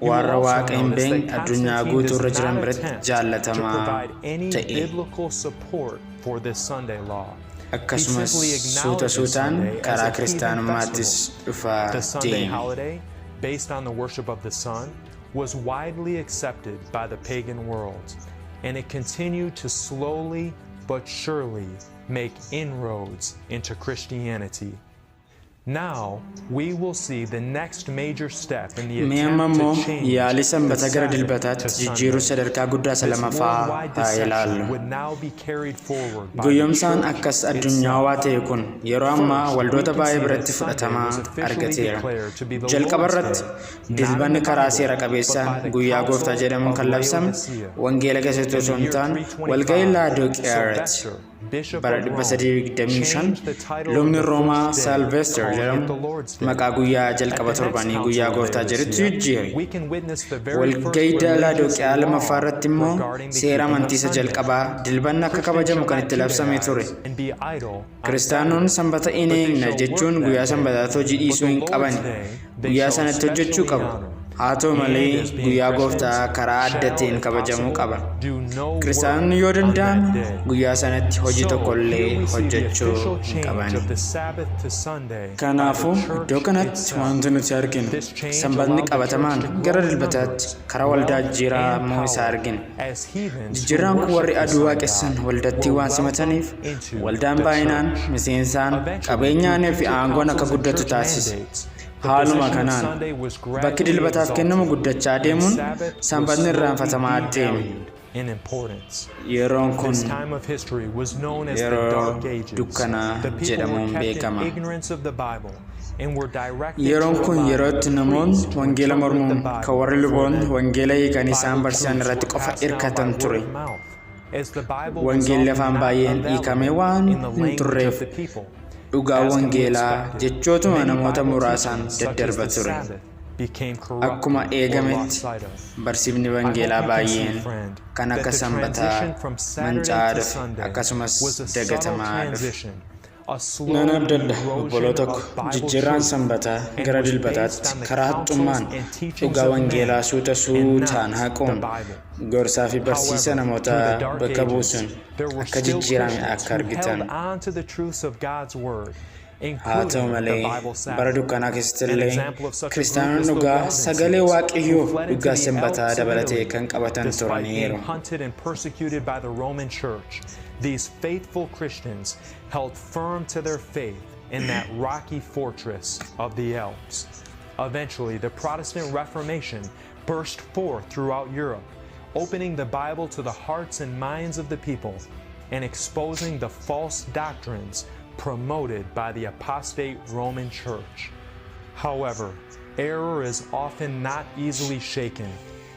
Speaker 2: You will
Speaker 1: Warra
Speaker 2: also
Speaker 1: waaqa hin
Speaker 2: notice
Speaker 1: beekne
Speaker 2: that
Speaker 1: addunyaa
Speaker 2: Constantine
Speaker 1: guutuu
Speaker 2: does
Speaker 1: irra jiran
Speaker 2: not
Speaker 1: biratti
Speaker 2: attempt to
Speaker 1: jaallatamaa
Speaker 2: provide any
Speaker 1: ta'e.
Speaker 2: biblical support for this Sunday law. He
Speaker 1: Akkasumas
Speaker 2: simply
Speaker 1: suuta
Speaker 2: acknowledges
Speaker 1: suutaan
Speaker 2: Sunday as
Speaker 1: karaa
Speaker 2: a heathen
Speaker 1: kiristaanummaattis
Speaker 2: festival.
Speaker 1: dhufaa
Speaker 2: The Sunday
Speaker 1: deeme.
Speaker 2: holiday, based on the worship of the sun, was widely accepted by the pagan world, and it continued to slowly but surely make inroads into Christianity. Now, we will see the next major step in the
Speaker 1: Mee amma
Speaker 2: attempt
Speaker 1: immoo
Speaker 2: to change
Speaker 1: yaalii
Speaker 2: the
Speaker 1: sanbata gara
Speaker 2: Sabbath to
Speaker 1: dilbataatti jijjiiruu
Speaker 2: Sunday.
Speaker 1: sadarkaa guddaa isa
Speaker 2: This
Speaker 1: lammaffaa
Speaker 2: worldwide
Speaker 1: haa
Speaker 2: deception
Speaker 1: ilaallu.
Speaker 2: would now be carried forward by the
Speaker 1: Guyyoomsaan
Speaker 2: church
Speaker 1: akkas
Speaker 2: itself.
Speaker 1: addunyaawaa ta'e kun yeroo ammaa
Speaker 2: First, we
Speaker 1: waldoota
Speaker 2: can
Speaker 1: baay'ee
Speaker 2: see that
Speaker 1: biratti
Speaker 2: Sunday
Speaker 1: fudhatamaa
Speaker 2: was officially
Speaker 1: argateera.
Speaker 2: declared to be the
Speaker 1: Jalqaba
Speaker 2: Lord's
Speaker 1: irratti
Speaker 2: Day, not in
Speaker 1: dilbanni
Speaker 2: the
Speaker 1: karaa
Speaker 2: Bible,
Speaker 1: seera
Speaker 2: but by
Speaker 1: qabeessaan
Speaker 2: the
Speaker 1: guyyaa gooftaa
Speaker 2: Council
Speaker 1: jedhamuun
Speaker 2: of
Speaker 1: kan labsame
Speaker 2: Laodicea.
Speaker 1: wangeela keessatti
Speaker 2: In
Speaker 1: osoo
Speaker 2: the
Speaker 1: hin
Speaker 2: year
Speaker 1: taane walga'ii
Speaker 2: 325,
Speaker 1: Laadoqiyaa irratti.
Speaker 2: Sylvester, Bishop
Speaker 1: Bara
Speaker 2: of Rome,
Speaker 1: 325
Speaker 2: changed the title of
Speaker 1: lubni
Speaker 2: the
Speaker 1: Roomaa
Speaker 2: first day,
Speaker 1: Saalvester
Speaker 2: calling it
Speaker 1: jedhamu
Speaker 2: the Lord's Day.
Speaker 1: maqaa guyyaa
Speaker 2: At
Speaker 1: jalqaba
Speaker 2: the next
Speaker 1: torbanii
Speaker 2: Council
Speaker 1: guyyaa
Speaker 2: of
Speaker 1: gooftaa jedhutti
Speaker 2: Laodicea,
Speaker 1: jijjiire.
Speaker 2: we can witness the very first
Speaker 1: Walga'ii
Speaker 2: religious
Speaker 1: Laadoqiyaa lammaffaa
Speaker 2: law
Speaker 1: irratti immoo
Speaker 2: regarding the
Speaker 1: seera
Speaker 2: keeping of
Speaker 1: amantii isa
Speaker 2: Sunday.
Speaker 1: jalqabaa dilbanni akka
Speaker 2: Christians
Speaker 1: kabajamu
Speaker 2: shall
Speaker 1: kan
Speaker 2: not
Speaker 1: itti labsame ture.
Speaker 2: Judaize and be idle on
Speaker 1: Kiristaanonni
Speaker 2: Saturday,
Speaker 1: sanbata hin
Speaker 2: but they
Speaker 1: eegna
Speaker 2: shall work
Speaker 1: jechuun guyyaa
Speaker 2: that day.
Speaker 1: sanbataatti hojii
Speaker 2: But
Speaker 1: dhiisuu
Speaker 2: the
Speaker 1: hin
Speaker 2: Lord's
Speaker 1: qaban.
Speaker 2: day they
Speaker 1: Guyyaa
Speaker 2: shall
Speaker 1: sanatti hojjechuu
Speaker 2: especially
Speaker 1: qabu.
Speaker 2: honor.
Speaker 1: Haa ta'u
Speaker 2: And
Speaker 1: malee
Speaker 2: as being
Speaker 1: guyyaa
Speaker 2: Christians,
Speaker 1: gooftaa karaa adda
Speaker 2: shall,
Speaker 1: ta'een
Speaker 2: if
Speaker 1: kabajamuu
Speaker 2: possible,
Speaker 1: qaba.
Speaker 2: do no work
Speaker 1: Kiristaanonni yoo
Speaker 2: on that
Speaker 1: danda'ame
Speaker 2: day.
Speaker 1: guyyaa sanatti hojii
Speaker 2: So
Speaker 1: tokko illee
Speaker 2: here we see the
Speaker 1: hojjechuu
Speaker 2: official
Speaker 1: hin
Speaker 2: change
Speaker 1: qaban.
Speaker 2: of the Sabbath to Sunday by the
Speaker 1: Kanaafuu iddoo
Speaker 2: church
Speaker 1: kanatti
Speaker 2: itself.
Speaker 1: wanti nuti arginu
Speaker 2: This change
Speaker 1: sanbatni
Speaker 2: allowed the church
Speaker 1: qabatamaan
Speaker 2: to
Speaker 1: gara
Speaker 2: grow in
Speaker 1: dilbataatti
Speaker 2: numbers,
Speaker 1: karaa waldaa
Speaker 2: wealth, and
Speaker 1: jijjiiramuu isaa
Speaker 2: power
Speaker 1: argina.
Speaker 2: as heathens who
Speaker 1: Jijjiirraan kun warri
Speaker 2: worshiped the
Speaker 1: aduu
Speaker 2: sun
Speaker 1: waaqessan
Speaker 2: god
Speaker 1: waldattii
Speaker 2: were
Speaker 1: waan simataniif
Speaker 2: welcomed into
Speaker 1: waldaan
Speaker 2: the
Speaker 1: baay'inaan
Speaker 2: church.
Speaker 1: miseensaan
Speaker 2: Eventually, through
Speaker 1: qabeenyaanii fi
Speaker 2: future
Speaker 1: aangoon akka
Speaker 2: councils and
Speaker 1: guddatu
Speaker 2: church
Speaker 1: taasise.
Speaker 2: mandates, the
Speaker 1: Haaluma
Speaker 2: position of
Speaker 1: kanaan
Speaker 2: Sunday was
Speaker 1: bakki
Speaker 2: gradually
Speaker 1: dilbataaf kennamu
Speaker 2: exalted,
Speaker 1: guddachaa
Speaker 2: and
Speaker 1: deemuun
Speaker 2: Sabbath was
Speaker 1: sanbatni
Speaker 2: slowly
Speaker 1: irraanfatamaa deeme.
Speaker 2: devalued in importance.
Speaker 1: Yeroon kun
Speaker 2: This time of history was known as the
Speaker 1: yeroo
Speaker 2: Dark Ages.
Speaker 1: dukkanaa
Speaker 2: The people were
Speaker 1: jedhamuun
Speaker 2: kept in
Speaker 1: beekama.
Speaker 2: ignorance of the Bible and were directed to
Speaker 1: Yeroon kun
Speaker 2: rely on
Speaker 1: yeroo
Speaker 2: the
Speaker 1: itti namoonni
Speaker 2: priests to
Speaker 1: wangeela
Speaker 2: interpret the
Speaker 1: mormuun kan
Speaker 2: Bible
Speaker 1: warri
Speaker 2: for
Speaker 1: luboonni
Speaker 2: them.
Speaker 1: wangeela hiikanii isaan
Speaker 2: Bible
Speaker 1: barsiisan
Speaker 2: truths
Speaker 1: irratti
Speaker 2: were
Speaker 1: qofa
Speaker 2: passed down by
Speaker 1: hirkatan
Speaker 2: word
Speaker 1: ture.
Speaker 2: of mouth, as the Bible was
Speaker 1: Wangeelli
Speaker 2: often
Speaker 1: afaan
Speaker 2: not
Speaker 1: baay'een hiikamee
Speaker 2: available
Speaker 1: waan
Speaker 2: in the
Speaker 1: hin
Speaker 2: language of
Speaker 1: turreef
Speaker 2: the people.
Speaker 1: dhugaa
Speaker 2: As can be
Speaker 1: wangeelaa
Speaker 2: expected,
Speaker 1: jechootuma
Speaker 2: many
Speaker 1: namoota
Speaker 2: Bible
Speaker 1: muraasaan
Speaker 2: teachings, such as
Speaker 1: daddarba
Speaker 2: the
Speaker 1: ture.
Speaker 2: Sabbath, became
Speaker 1: Akkuma
Speaker 2: corrupted or lost
Speaker 1: eegametti
Speaker 2: sight of.
Speaker 1: barsiifni
Speaker 2: I hope
Speaker 1: wangeelaa
Speaker 2: you can see,
Speaker 1: baay'een
Speaker 2: friend,
Speaker 1: kan
Speaker 2: that
Speaker 1: akka
Speaker 2: the
Speaker 1: sanbataa
Speaker 2: transition from Saturday
Speaker 1: manca'aa
Speaker 2: to
Speaker 1: dhufe
Speaker 2: Sunday
Speaker 1: akkasumas
Speaker 2: was a subtle
Speaker 1: dagatamaa dhufe.
Speaker 2: transition, a
Speaker 1: Nan
Speaker 2: slow
Speaker 1: abdadha
Speaker 2: erosion
Speaker 1: obboloota
Speaker 2: of
Speaker 1: ko
Speaker 2: Bible
Speaker 1: jijjiirraan
Speaker 2: truth
Speaker 1: sanbataa
Speaker 2: and
Speaker 1: gara
Speaker 2: was based
Speaker 1: dilbataatti
Speaker 2: on the
Speaker 1: karaa
Speaker 2: counsels
Speaker 1: haxxummaan
Speaker 2: and teachings
Speaker 1: dhugaa
Speaker 2: of
Speaker 1: wangeelaa
Speaker 2: men
Speaker 1: suuta
Speaker 2: and
Speaker 1: suutaan
Speaker 2: not the
Speaker 1: haquun
Speaker 2: Bible.
Speaker 1: gorsaa fi barsiisa
Speaker 2: However, through
Speaker 1: namootaa
Speaker 2: the Dark
Speaker 1: bakka
Speaker 2: Ages,
Speaker 1: buusuun
Speaker 2: there were
Speaker 1: akka
Speaker 2: still
Speaker 1: jijjiirame
Speaker 2: Christians
Speaker 1: akka
Speaker 2: who held
Speaker 1: argitan.
Speaker 2: on to the truths of God's Word,
Speaker 1: Haa ta'u
Speaker 2: including the
Speaker 1: malee
Speaker 2: Bible
Speaker 1: bara
Speaker 2: Sabbath.
Speaker 1: dukkanaa keessatti
Speaker 2: An
Speaker 1: illee
Speaker 2: example of such a group
Speaker 1: kiristaanonni
Speaker 2: is the
Speaker 1: dhugaa sagalee
Speaker 2: Waldenses, who
Speaker 1: Waaqayyoo
Speaker 2: fled into
Speaker 1: dhugaa
Speaker 2: the
Speaker 1: sanbataa
Speaker 2: Alps of
Speaker 1: dabalatee
Speaker 2: Italy
Speaker 1: kan qabatan
Speaker 2: despite being
Speaker 1: turaniiru.
Speaker 2: hunted and persecuted by the Roman Church. These faithful Christians held firm to their faith in that rocky fortress of the Alps. Eventually, the Protestant Reformation burst forth throughout Europe, opening the Bible to the hearts and minds of the people and exposing the false doctrines promoted by the apostate Roman Church. However, error is often not easily shaken,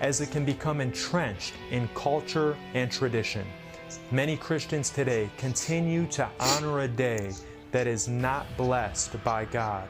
Speaker 2: as it can become entrenched in culture and tradition. Many Christians today continue to honor a day that is not blessed by God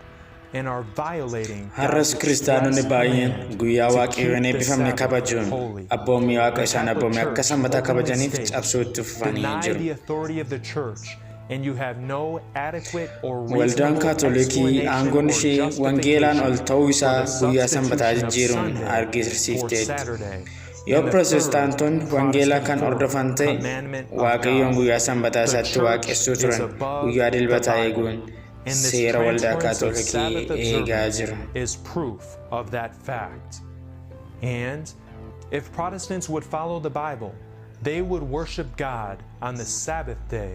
Speaker 2: and are violating
Speaker 1: Har'as
Speaker 2: God's
Speaker 1: kiristaanonni
Speaker 2: express
Speaker 1: baay'een
Speaker 2: command
Speaker 1: guyyaa
Speaker 2: to
Speaker 1: Waaqayyoon
Speaker 2: keep the
Speaker 1: eebbifamne
Speaker 2: Sabbath
Speaker 1: kabajuun
Speaker 2: holy.
Speaker 1: abboommii Waaqa
Speaker 2: The
Speaker 1: isaan
Speaker 2: Catholic
Speaker 1: abboome akka
Speaker 2: Church
Speaker 1: sanbata
Speaker 2: openly
Speaker 1: kabajaniif
Speaker 2: states,
Speaker 1: cabsuu itti fufanii
Speaker 2: deny
Speaker 1: jiru.
Speaker 2: the authority of the church and you have no adequate or
Speaker 1: Waldaan
Speaker 2: reasonable
Speaker 1: Kaatolikii
Speaker 2: explanation
Speaker 1: aangoon
Speaker 2: or
Speaker 1: ishee wangeelaan ol
Speaker 2: justification
Speaker 1: ta'uu
Speaker 2: for
Speaker 1: isaa
Speaker 2: the
Speaker 1: guyyaa sanbataa
Speaker 2: substitution of
Speaker 1: jijjiiruun
Speaker 2: Sunday for
Speaker 1: argisiifteetti.
Speaker 2: Saturday
Speaker 1: Yoo
Speaker 2: in the third
Speaker 1: Pirootestaantoonni wangeela
Speaker 2: Protestant
Speaker 1: kan
Speaker 2: fourth
Speaker 1: hordofan ta'e
Speaker 2: commandment of
Speaker 1: Waaqayyoon
Speaker 2: God.
Speaker 1: guyyaa sanbataa
Speaker 2: The
Speaker 1: isaatti
Speaker 2: church
Speaker 1: waaqessuu
Speaker 2: is
Speaker 1: turan
Speaker 2: above
Speaker 1: guyyaa
Speaker 2: the
Speaker 1: dilbataa
Speaker 2: Bible,
Speaker 1: eeguun
Speaker 2: and this
Speaker 1: seera waldaa
Speaker 2: transference of
Speaker 1: Kaatolikii
Speaker 2: Sabbath
Speaker 1: eegaa
Speaker 2: observance
Speaker 1: jiru.
Speaker 2: is proof of that fact. And if Protestants would follow the Bible, they would worship God on the Sabbath day.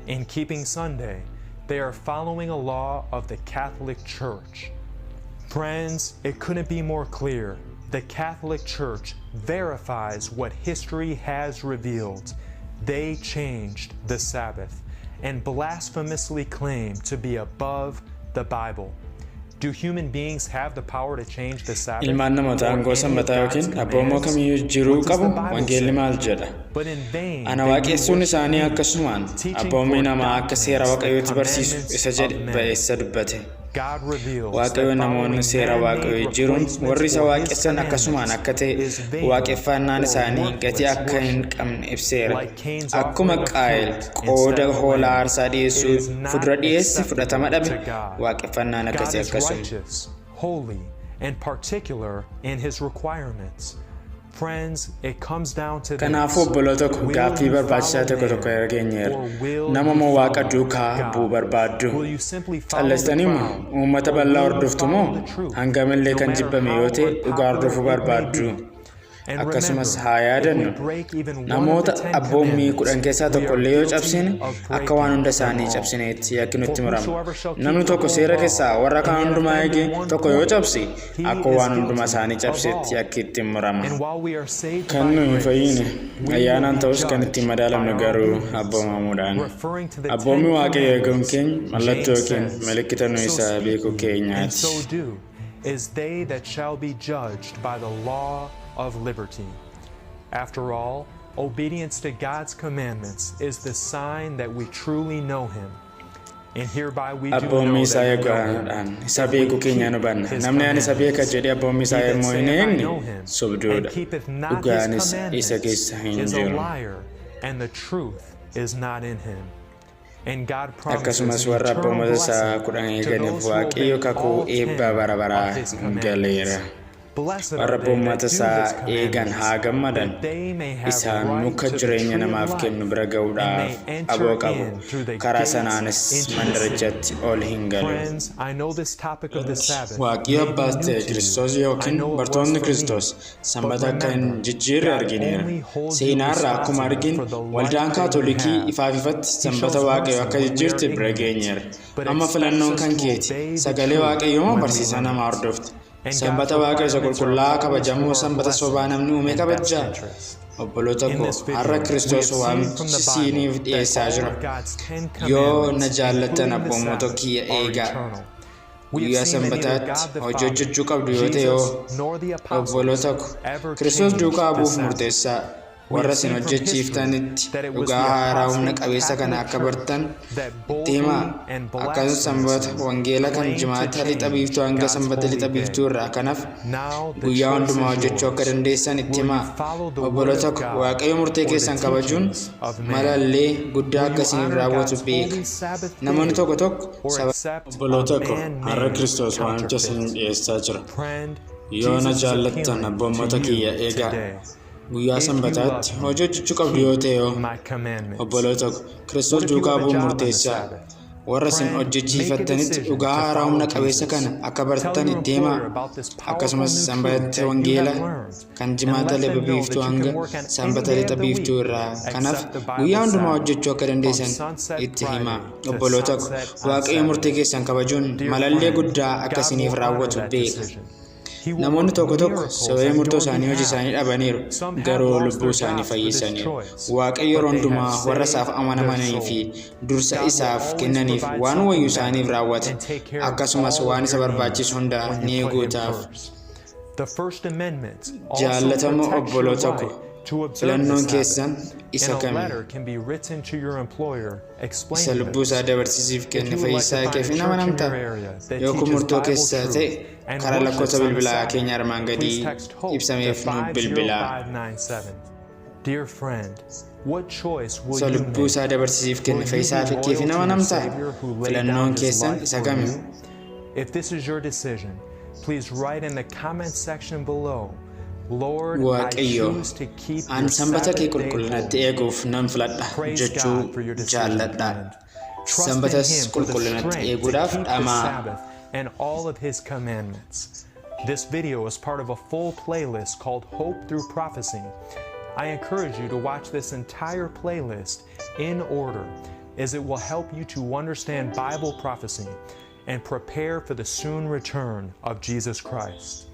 Speaker 2: In keeping Sunday, they are following a law of the Catholic Church. Friends, it couldn't be more clear. The Catholic Church verifies what history has revealed. They changed the Sabbath and blasphemously claim to be above the Bible. Do human beings have the power to change the Sabbath
Speaker 1: Ilmaan namootaa
Speaker 2: or
Speaker 1: aangoo
Speaker 2: any of
Speaker 1: sanbataa
Speaker 2: God's
Speaker 1: yookiin abboommii
Speaker 2: commands?
Speaker 1: kamiyyuu jiruu
Speaker 2: What does
Speaker 1: qabu
Speaker 2: the Bible
Speaker 1: wangeelli
Speaker 2: say?
Speaker 1: maal jedha?
Speaker 2: But in vain
Speaker 1: Ana
Speaker 2: they do
Speaker 1: waaqessuun
Speaker 2: worship
Speaker 1: isaanii
Speaker 2: me,
Speaker 1: akkasumaan
Speaker 2: teaching
Speaker 1: abboommii
Speaker 2: for
Speaker 1: namaa akka seera
Speaker 2: doctrines the
Speaker 1: Waaqayyootti barsiisu
Speaker 2: commandments
Speaker 1: isa
Speaker 2: of
Speaker 1: jedhe
Speaker 2: men.
Speaker 1: ba'eessa dubbate.
Speaker 2: God reveals
Speaker 1: Waaqayyo
Speaker 2: that
Speaker 1: namoonni
Speaker 2: following
Speaker 1: seera Waaqayyoo
Speaker 2: man-made
Speaker 1: jijjiiruun warri
Speaker 2: replacements
Speaker 1: isa
Speaker 2: for his
Speaker 1: waaqessan akkasumaan
Speaker 2: commandments
Speaker 1: akka ta'e
Speaker 2: is vain
Speaker 1: waaqeffannaan
Speaker 2: or
Speaker 1: isaanii gatii
Speaker 2: worthless
Speaker 1: akka hin
Speaker 2: worship.
Speaker 1: qabne ibseera.
Speaker 2: Like Cain's
Speaker 1: Akkuma
Speaker 2: offering of
Speaker 1: Qaayel
Speaker 2: fruit
Speaker 1: qooda
Speaker 2: instead of a
Speaker 1: hoolaa
Speaker 2: lamb,
Speaker 1: aarsaa
Speaker 2: it
Speaker 1: dhiyeessuu
Speaker 2: is not
Speaker 1: fudura dhiyeesse fudhatama
Speaker 2: acceptable
Speaker 1: dhabe
Speaker 2: to God.
Speaker 1: waaqeffannaan
Speaker 2: God
Speaker 1: akkasii
Speaker 2: is
Speaker 1: akkasuma.
Speaker 2: righteous, holy, and particular in his requirements. Friends, it comes down to
Speaker 1: Kanaafuu
Speaker 2: this.
Speaker 1: obboloota ko
Speaker 2: Will
Speaker 1: gaaffii
Speaker 2: you
Speaker 1: barbaachisaa
Speaker 2: follow
Speaker 1: tokko tokko
Speaker 2: man
Speaker 1: argeenyeerra.
Speaker 2: or will
Speaker 1: Nama
Speaker 2: you
Speaker 1: moo Waaqa
Speaker 2: follow
Speaker 1: duukaa bu'uu
Speaker 2: God?
Speaker 1: barbaaddu?
Speaker 2: Will you simply follow the
Speaker 1: Callistanii moo
Speaker 2: crowd
Speaker 1: uummata
Speaker 2: or
Speaker 1: bal'aa
Speaker 2: will you
Speaker 1: hordoftu
Speaker 2: follow
Speaker 1: moo
Speaker 2: the truth,
Speaker 1: hangamillee
Speaker 2: no
Speaker 1: kan
Speaker 2: matter
Speaker 1: jibbame
Speaker 2: how
Speaker 1: yoo ta'e dhugaa
Speaker 2: unpopular
Speaker 1: hordofuu
Speaker 2: it may
Speaker 1: barbaaddu?
Speaker 2: be? And
Speaker 1: Akkasumas
Speaker 2: remember,
Speaker 1: haa
Speaker 2: if we
Speaker 1: yaadannu
Speaker 2: break even one of the
Speaker 1: namoota
Speaker 2: Ten
Speaker 1: abboommii
Speaker 2: Commandments,
Speaker 1: 10 keessaa
Speaker 2: we
Speaker 1: tokko
Speaker 2: are
Speaker 1: illee yoo
Speaker 2: guilty
Speaker 1: cabsine
Speaker 2: of
Speaker 1: akka waan
Speaker 2: breaking
Speaker 1: hunda
Speaker 2: them
Speaker 1: isaanii
Speaker 2: all.
Speaker 1: cabsineetti yakki
Speaker 2: For
Speaker 1: nutti murama.
Speaker 2: whosoever shall keep
Speaker 1: Namni
Speaker 2: the
Speaker 1: tokko
Speaker 2: whole
Speaker 1: seera
Speaker 2: law
Speaker 1: keessaa warra
Speaker 2: and
Speaker 1: kaan
Speaker 2: yet
Speaker 1: hundumaa
Speaker 2: offend
Speaker 1: eege
Speaker 2: in one
Speaker 1: tokko yoo
Speaker 2: point,
Speaker 1: cabse
Speaker 2: he
Speaker 1: akka
Speaker 2: is
Speaker 1: waan hundumaa
Speaker 2: guilty
Speaker 1: isaanii
Speaker 2: of
Speaker 1: cabseetti
Speaker 2: all.
Speaker 1: yakki ittiin murama.
Speaker 2: And while we are saved
Speaker 1: Kan
Speaker 2: by
Speaker 1: nu hin
Speaker 2: grace,
Speaker 1: fayyine
Speaker 2: we will
Speaker 1: ayyaanaan
Speaker 2: be
Speaker 1: ta'us kan ittiin
Speaker 2: judged by
Speaker 1: madaalamnu
Speaker 2: our
Speaker 1: garuu
Speaker 2: obedience.
Speaker 1: abboomamuudhaan.
Speaker 2: Referring to the
Speaker 1: Abboommi
Speaker 2: Ten
Speaker 1: Waaqayyo eeguun
Speaker 2: Commandments,
Speaker 1: keenya mallattoo
Speaker 2: James
Speaker 1: yookiin
Speaker 2: says,
Speaker 1: milikkita nu
Speaker 2: So
Speaker 1: isa
Speaker 2: speak
Speaker 1: beekuu
Speaker 2: ye, and
Speaker 1: keenyaati.
Speaker 2: so do, as they that shall be judged by the law of liberty. After all, obedience to God's commandments is the sign that we truly know Him. And hereby we do
Speaker 1: Abboommii
Speaker 2: know
Speaker 1: isaa
Speaker 2: that we know Him,
Speaker 1: eeguudhaan isa
Speaker 2: if we
Speaker 1: beekuu keenya
Speaker 2: keep
Speaker 1: nu banna.
Speaker 2: His
Speaker 1: Namni ani isa beeka
Speaker 2: commandments.
Speaker 1: jedhee abboommii
Speaker 2: He
Speaker 1: isaa
Speaker 2: that
Speaker 1: yommuu hin
Speaker 2: saith, I
Speaker 1: eegne
Speaker 2: know him, and
Speaker 1: sobduudha.
Speaker 2: keepeth not his
Speaker 1: Dhugaanis isa
Speaker 2: commandments
Speaker 1: keessa hin
Speaker 2: is a
Speaker 1: jiru.
Speaker 2: liar, and the truth is not in him. And God promises
Speaker 1: Akkasumas
Speaker 2: an
Speaker 1: warra
Speaker 2: eternal
Speaker 1: abboommota isaa
Speaker 2: blessing
Speaker 1: 10
Speaker 2: to
Speaker 1: eeganiif
Speaker 2: those who obey
Speaker 1: Waaqayyo kakuu
Speaker 2: all
Speaker 1: eebbaa
Speaker 2: 10
Speaker 1: bara baraa
Speaker 2: of his commandments.
Speaker 1: galeera.
Speaker 2: Blessed
Speaker 1: Warra
Speaker 2: are they that
Speaker 1: abboommota
Speaker 2: do
Speaker 1: isaa
Speaker 2: his
Speaker 1: eegan haa
Speaker 2: commandments,
Speaker 1: gammadan.
Speaker 2: that they may have
Speaker 1: Isaan
Speaker 2: right
Speaker 1: muka
Speaker 2: to the
Speaker 1: jireenya
Speaker 2: tree of
Speaker 1: namaaf kennu
Speaker 2: life
Speaker 1: bira
Speaker 2: and
Speaker 1: ga'uudhaaf
Speaker 2: may enter
Speaker 1: aboo qabu.
Speaker 2: in through the
Speaker 1: Karaa
Speaker 2: gates
Speaker 1: sanaanis
Speaker 2: into the city.
Speaker 1: mandarichatti ol hin galu.
Speaker 2: Friends, I know this topic of the Sabbath
Speaker 1: Waaqayyo
Speaker 2: may be
Speaker 1: Abbaas
Speaker 2: new
Speaker 1: ta'e
Speaker 2: to you.
Speaker 1: Kiristoos
Speaker 2: I
Speaker 1: yookiin
Speaker 2: know it was
Speaker 1: bartoonni
Speaker 2: for me.
Speaker 1: Kiristoos
Speaker 2: But
Speaker 1: sanbata akka hin
Speaker 2: remember,
Speaker 1: jijjiirre
Speaker 2: God
Speaker 1: argineera.
Speaker 2: only holds you
Speaker 1: Seenaarraa akkuma
Speaker 2: responsible
Speaker 1: arginu
Speaker 2: for the life
Speaker 1: waldaan
Speaker 2: that you
Speaker 1: Kaatolikii
Speaker 2: have.
Speaker 1: ifaaf ifatti
Speaker 2: He
Speaker 1: sanbata
Speaker 2: shows
Speaker 1: Waaqayyo
Speaker 2: mercy
Speaker 1: akka
Speaker 2: when we are
Speaker 1: jijjiirte bira
Speaker 2: ignorant,
Speaker 1: geenyeera.
Speaker 2: but
Speaker 1: Amma
Speaker 2: expects
Speaker 1: filannoon
Speaker 2: us
Speaker 1: kan
Speaker 2: to
Speaker 1: keeti.
Speaker 2: obey the
Speaker 1: Sagalee
Speaker 2: truth
Speaker 1: Waaqayyoo moo
Speaker 2: when we
Speaker 1: barsiisaa
Speaker 2: learn
Speaker 1: namaa
Speaker 2: it.
Speaker 1: hordofte?
Speaker 2: And God's
Speaker 1: Sanbata Waaqayyo isa
Speaker 2: requirements are
Speaker 1: qulqullaa'aa
Speaker 2: always
Speaker 1: kabajamoo
Speaker 2: for our
Speaker 1: sanbata sobaa
Speaker 2: blessing
Speaker 1: namni uume
Speaker 2: and best
Speaker 1: kabajaa?
Speaker 2: interest.
Speaker 1: Obboloota
Speaker 2: In
Speaker 1: koo
Speaker 2: this
Speaker 1: har'a
Speaker 2: video, we
Speaker 1: Kiristoos
Speaker 2: have seen from
Speaker 1: waamichi
Speaker 2: the Bible
Speaker 1: siiniif
Speaker 2: that
Speaker 1: dhiyeessaa
Speaker 2: all
Speaker 1: jira.
Speaker 2: of God's 10
Speaker 1: Yoo na
Speaker 2: commandments,
Speaker 1: jaallattan
Speaker 2: including the
Speaker 1: abboommota
Speaker 2: Sabbath,
Speaker 1: kiyya
Speaker 2: are
Speaker 1: eegaa.
Speaker 2: eternal. We have
Speaker 1: Guyyaa
Speaker 2: seen that neither
Speaker 1: sanbataatti
Speaker 2: God the
Speaker 1: hojii
Speaker 2: Father,
Speaker 1: hojjechuu qabdu yoo ta'e
Speaker 2: Jesus,
Speaker 1: yoo
Speaker 2: nor the apostles
Speaker 1: obboloota ko
Speaker 2: ever
Speaker 1: Kiristoos
Speaker 2: changed
Speaker 1: duukaa
Speaker 2: the
Speaker 1: bu'uuf
Speaker 2: Sabbath.
Speaker 1: murteessaa.
Speaker 2: We
Speaker 1: Warra
Speaker 2: have
Speaker 1: isin
Speaker 2: seen from history
Speaker 1: hojjechiiftanitti
Speaker 2: that it was
Speaker 1: dhugaa
Speaker 2: the
Speaker 1: haaraa humna
Speaker 2: apostate
Speaker 1: qabeessa kana
Speaker 2: Catholic
Speaker 1: akka
Speaker 2: Church
Speaker 1: bartan
Speaker 2: that
Speaker 1: itti himaa.
Speaker 2: boldly and
Speaker 1: Akkasumas sanbata
Speaker 2: blasphemously
Speaker 1: wangeela kan
Speaker 2: claimed to
Speaker 1: jimaata lixa
Speaker 2: change
Speaker 1: biiftuu hanga
Speaker 2: God's
Speaker 1: sanbata
Speaker 2: holy
Speaker 1: lixa
Speaker 2: day.
Speaker 1: biiftuu irraa kanaaf
Speaker 2: Now the
Speaker 1: guyyaa
Speaker 2: choice
Speaker 1: hundumaa
Speaker 2: is
Speaker 1: hojjechuu akka
Speaker 2: yours.
Speaker 1: dandeessan itti
Speaker 2: Will you
Speaker 1: himaa.
Speaker 2: follow the word
Speaker 1: Obboloota
Speaker 2: of
Speaker 1: ko
Speaker 2: God
Speaker 1: Waaqayyo murtee
Speaker 2: or the
Speaker 1: keessan kabajuun
Speaker 2: teachings of man?
Speaker 1: malallee guddaa
Speaker 2: Will
Speaker 1: akka
Speaker 2: you
Speaker 1: isiniif
Speaker 2: honor
Speaker 1: raawwatu
Speaker 2: God's
Speaker 1: beeka.
Speaker 2: holy Sabbath
Speaker 1: Namoonni
Speaker 2: day
Speaker 1: tokko tokko
Speaker 2: or
Speaker 1: saba
Speaker 2: accept a
Speaker 1: Obboloota ko har'a
Speaker 2: man-made
Speaker 1: Kiristoos waamicha isiniif
Speaker 2: counterfeit?
Speaker 1: dhiyeessaa jira.
Speaker 2: Friend,
Speaker 1: Yoo na
Speaker 2: Jesus is
Speaker 1: jaallattan
Speaker 2: appealing to
Speaker 1: abboommota kiyya
Speaker 2: you
Speaker 1: eegaa.
Speaker 2: today.
Speaker 1: Guyyaa
Speaker 2: If you love
Speaker 1: sanbataatti
Speaker 2: me,
Speaker 1: hojii hojjechuu qabdu yoo
Speaker 2: keep
Speaker 1: ta'e yoo
Speaker 2: my commandments.
Speaker 1: obboloota ko Kiristoos
Speaker 2: What if you
Speaker 1: duukaa
Speaker 2: have a
Speaker 1: bu'uun
Speaker 2: job on the
Speaker 1: murteessaa.
Speaker 2: Sabbath?
Speaker 1: Warra isin
Speaker 2: Friend, make a
Speaker 1: hojjechiifattanitti
Speaker 2: decision
Speaker 1: dhugaa
Speaker 2: to
Speaker 1: haaraa humna
Speaker 2: follow
Speaker 1: qabeessa
Speaker 2: Jesus.
Speaker 1: kana akka
Speaker 2: Tell
Speaker 1: bartan
Speaker 2: your
Speaker 1: itti himaa.
Speaker 2: employer about this powerful
Speaker 1: Akkasumas
Speaker 2: new truth
Speaker 1: sanbata
Speaker 2: that you have
Speaker 1: wangeela
Speaker 2: learned
Speaker 1: kan
Speaker 2: and
Speaker 1: jimaata
Speaker 2: let
Speaker 1: lixa
Speaker 2: them know that
Speaker 1: biiftuu
Speaker 2: you can
Speaker 1: hanga
Speaker 2: work on any
Speaker 1: sanbata
Speaker 2: day
Speaker 1: lixa
Speaker 2: of the
Speaker 1: biiftuu
Speaker 2: week
Speaker 1: irraa kanaaf
Speaker 2: except the
Speaker 1: guyyaa
Speaker 2: Bible
Speaker 1: hundumaa
Speaker 2: Sabbath,
Speaker 1: hojjechuu akka
Speaker 2: from
Speaker 1: dandeessan
Speaker 2: sunset
Speaker 1: itti himaa.
Speaker 2: Friday to
Speaker 1: Obboloota ko
Speaker 2: sunset on
Speaker 1: Waaqayyo murtee
Speaker 2: Saturday.
Speaker 1: keessan kabajuun
Speaker 2: Dear
Speaker 1: malallee
Speaker 2: friend,
Speaker 1: guddaa akka
Speaker 2: God
Speaker 1: isiniif
Speaker 2: will honor
Speaker 1: raawwatu
Speaker 2: that
Speaker 1: beeka.
Speaker 2: decision. He will
Speaker 1: Namoonni
Speaker 2: work
Speaker 1: tokko tokko
Speaker 2: miracles
Speaker 1: sababa
Speaker 2: on
Speaker 1: murtoo
Speaker 2: your
Speaker 1: isaanii hojii
Speaker 2: behalf.
Speaker 1: isaanii dhabaniiru
Speaker 2: Some have
Speaker 1: garuu
Speaker 2: lost
Speaker 1: lubbuu
Speaker 2: their
Speaker 1: isaanii
Speaker 2: jobs for this
Speaker 1: fayyisaniiru.
Speaker 2: choice,
Speaker 1: Waaqayyo yeroo
Speaker 2: but they
Speaker 1: hundumaa
Speaker 2: have
Speaker 1: warra isaaf
Speaker 2: saved their
Speaker 1: amanamanii fi
Speaker 2: soul.
Speaker 1: dursa
Speaker 2: God will
Speaker 1: isaaf
Speaker 2: always
Speaker 1: kennaniif
Speaker 2: provide
Speaker 1: waan wayyu
Speaker 2: something
Speaker 1: isaaniif
Speaker 2: better
Speaker 1: raawwata.
Speaker 2: and take care of
Speaker 1: Akkasumas
Speaker 2: all
Speaker 1: waan
Speaker 2: of
Speaker 1: isa
Speaker 2: your
Speaker 1: barbaachisu
Speaker 2: needs
Speaker 1: hunda
Speaker 2: when
Speaker 1: ni
Speaker 2: you put Him
Speaker 1: guutaaf.
Speaker 2: first. The First Amendment also
Speaker 1: Jaallatama
Speaker 2: protects your
Speaker 1: obboloota ko
Speaker 2: right to observe the
Speaker 1: Filannoon keessan
Speaker 2: Sabbath,
Speaker 1: isa
Speaker 2: and a
Speaker 1: kami?
Speaker 2: letter can be written to your employer
Speaker 1: Isa
Speaker 2: explaining
Speaker 1: lubbuu
Speaker 2: this.
Speaker 1: isaa dabarsisiif
Speaker 2: If
Speaker 1: kenne
Speaker 2: you would like
Speaker 1: fayyisaa
Speaker 2: to
Speaker 1: keef
Speaker 2: find a
Speaker 1: hin
Speaker 2: church in
Speaker 1: amanamta.
Speaker 2: your area that
Speaker 1: Yoo kun
Speaker 2: teaches
Speaker 1: murtoo
Speaker 2: Bible
Speaker 1: keessaa ta'e
Speaker 2: truth and
Speaker 1: karaa
Speaker 2: worships
Speaker 1: lakkoofsa
Speaker 2: on the
Speaker 1: bilbilaa
Speaker 2: Sabbath,
Speaker 1: keenya armaan
Speaker 2: please
Speaker 1: gadii
Speaker 2: text HOPE to
Speaker 1: ibsameef nu bilbilaa.
Speaker 2: 50597. Dear friend, what choice will
Speaker 1: Isa
Speaker 2: you
Speaker 1: lubbuu
Speaker 2: make?
Speaker 1: isaa dabarsisiif
Speaker 2: Will
Speaker 1: kenne
Speaker 2: you
Speaker 1: fayyisaa
Speaker 2: be
Speaker 1: keef
Speaker 2: loyal
Speaker 1: hin
Speaker 2: to your
Speaker 1: amanamta.
Speaker 2: Savior who laid down
Speaker 1: Filannoon
Speaker 2: his
Speaker 1: keessan
Speaker 2: life
Speaker 1: isa
Speaker 2: for
Speaker 1: kami?
Speaker 2: you? If this is your decision, please write in the comment section below, Lord, I
Speaker 1: Waaqayyo,
Speaker 2: choose to keep
Speaker 1: Ani
Speaker 2: your
Speaker 1: sanbata kee
Speaker 2: Sabbath day
Speaker 1: qulqullinatti
Speaker 2: holy.
Speaker 1: eeguuf nan filadha
Speaker 2: Praise
Speaker 1: jechuu
Speaker 2: God for your decision,
Speaker 1: jaalladha.
Speaker 2: friend. Trust in
Speaker 1: Sanbatas
Speaker 2: Him for the
Speaker 1: qulqullinatti
Speaker 2: strength to
Speaker 1: eeguudhaaf
Speaker 2: keep the
Speaker 1: dhamaa.
Speaker 2: Sabbath and all of His commandments. This video is part of a full playlist called Hope Through Prophecy. I encourage you to watch this entire playlist in order, as it will help you to understand Bible prophecy and prepare for the soon return of Jesus Christ.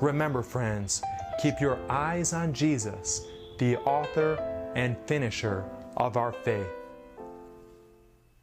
Speaker 2: Remember, friends, keep your eyes on Jesus, the author and finisher of our faith.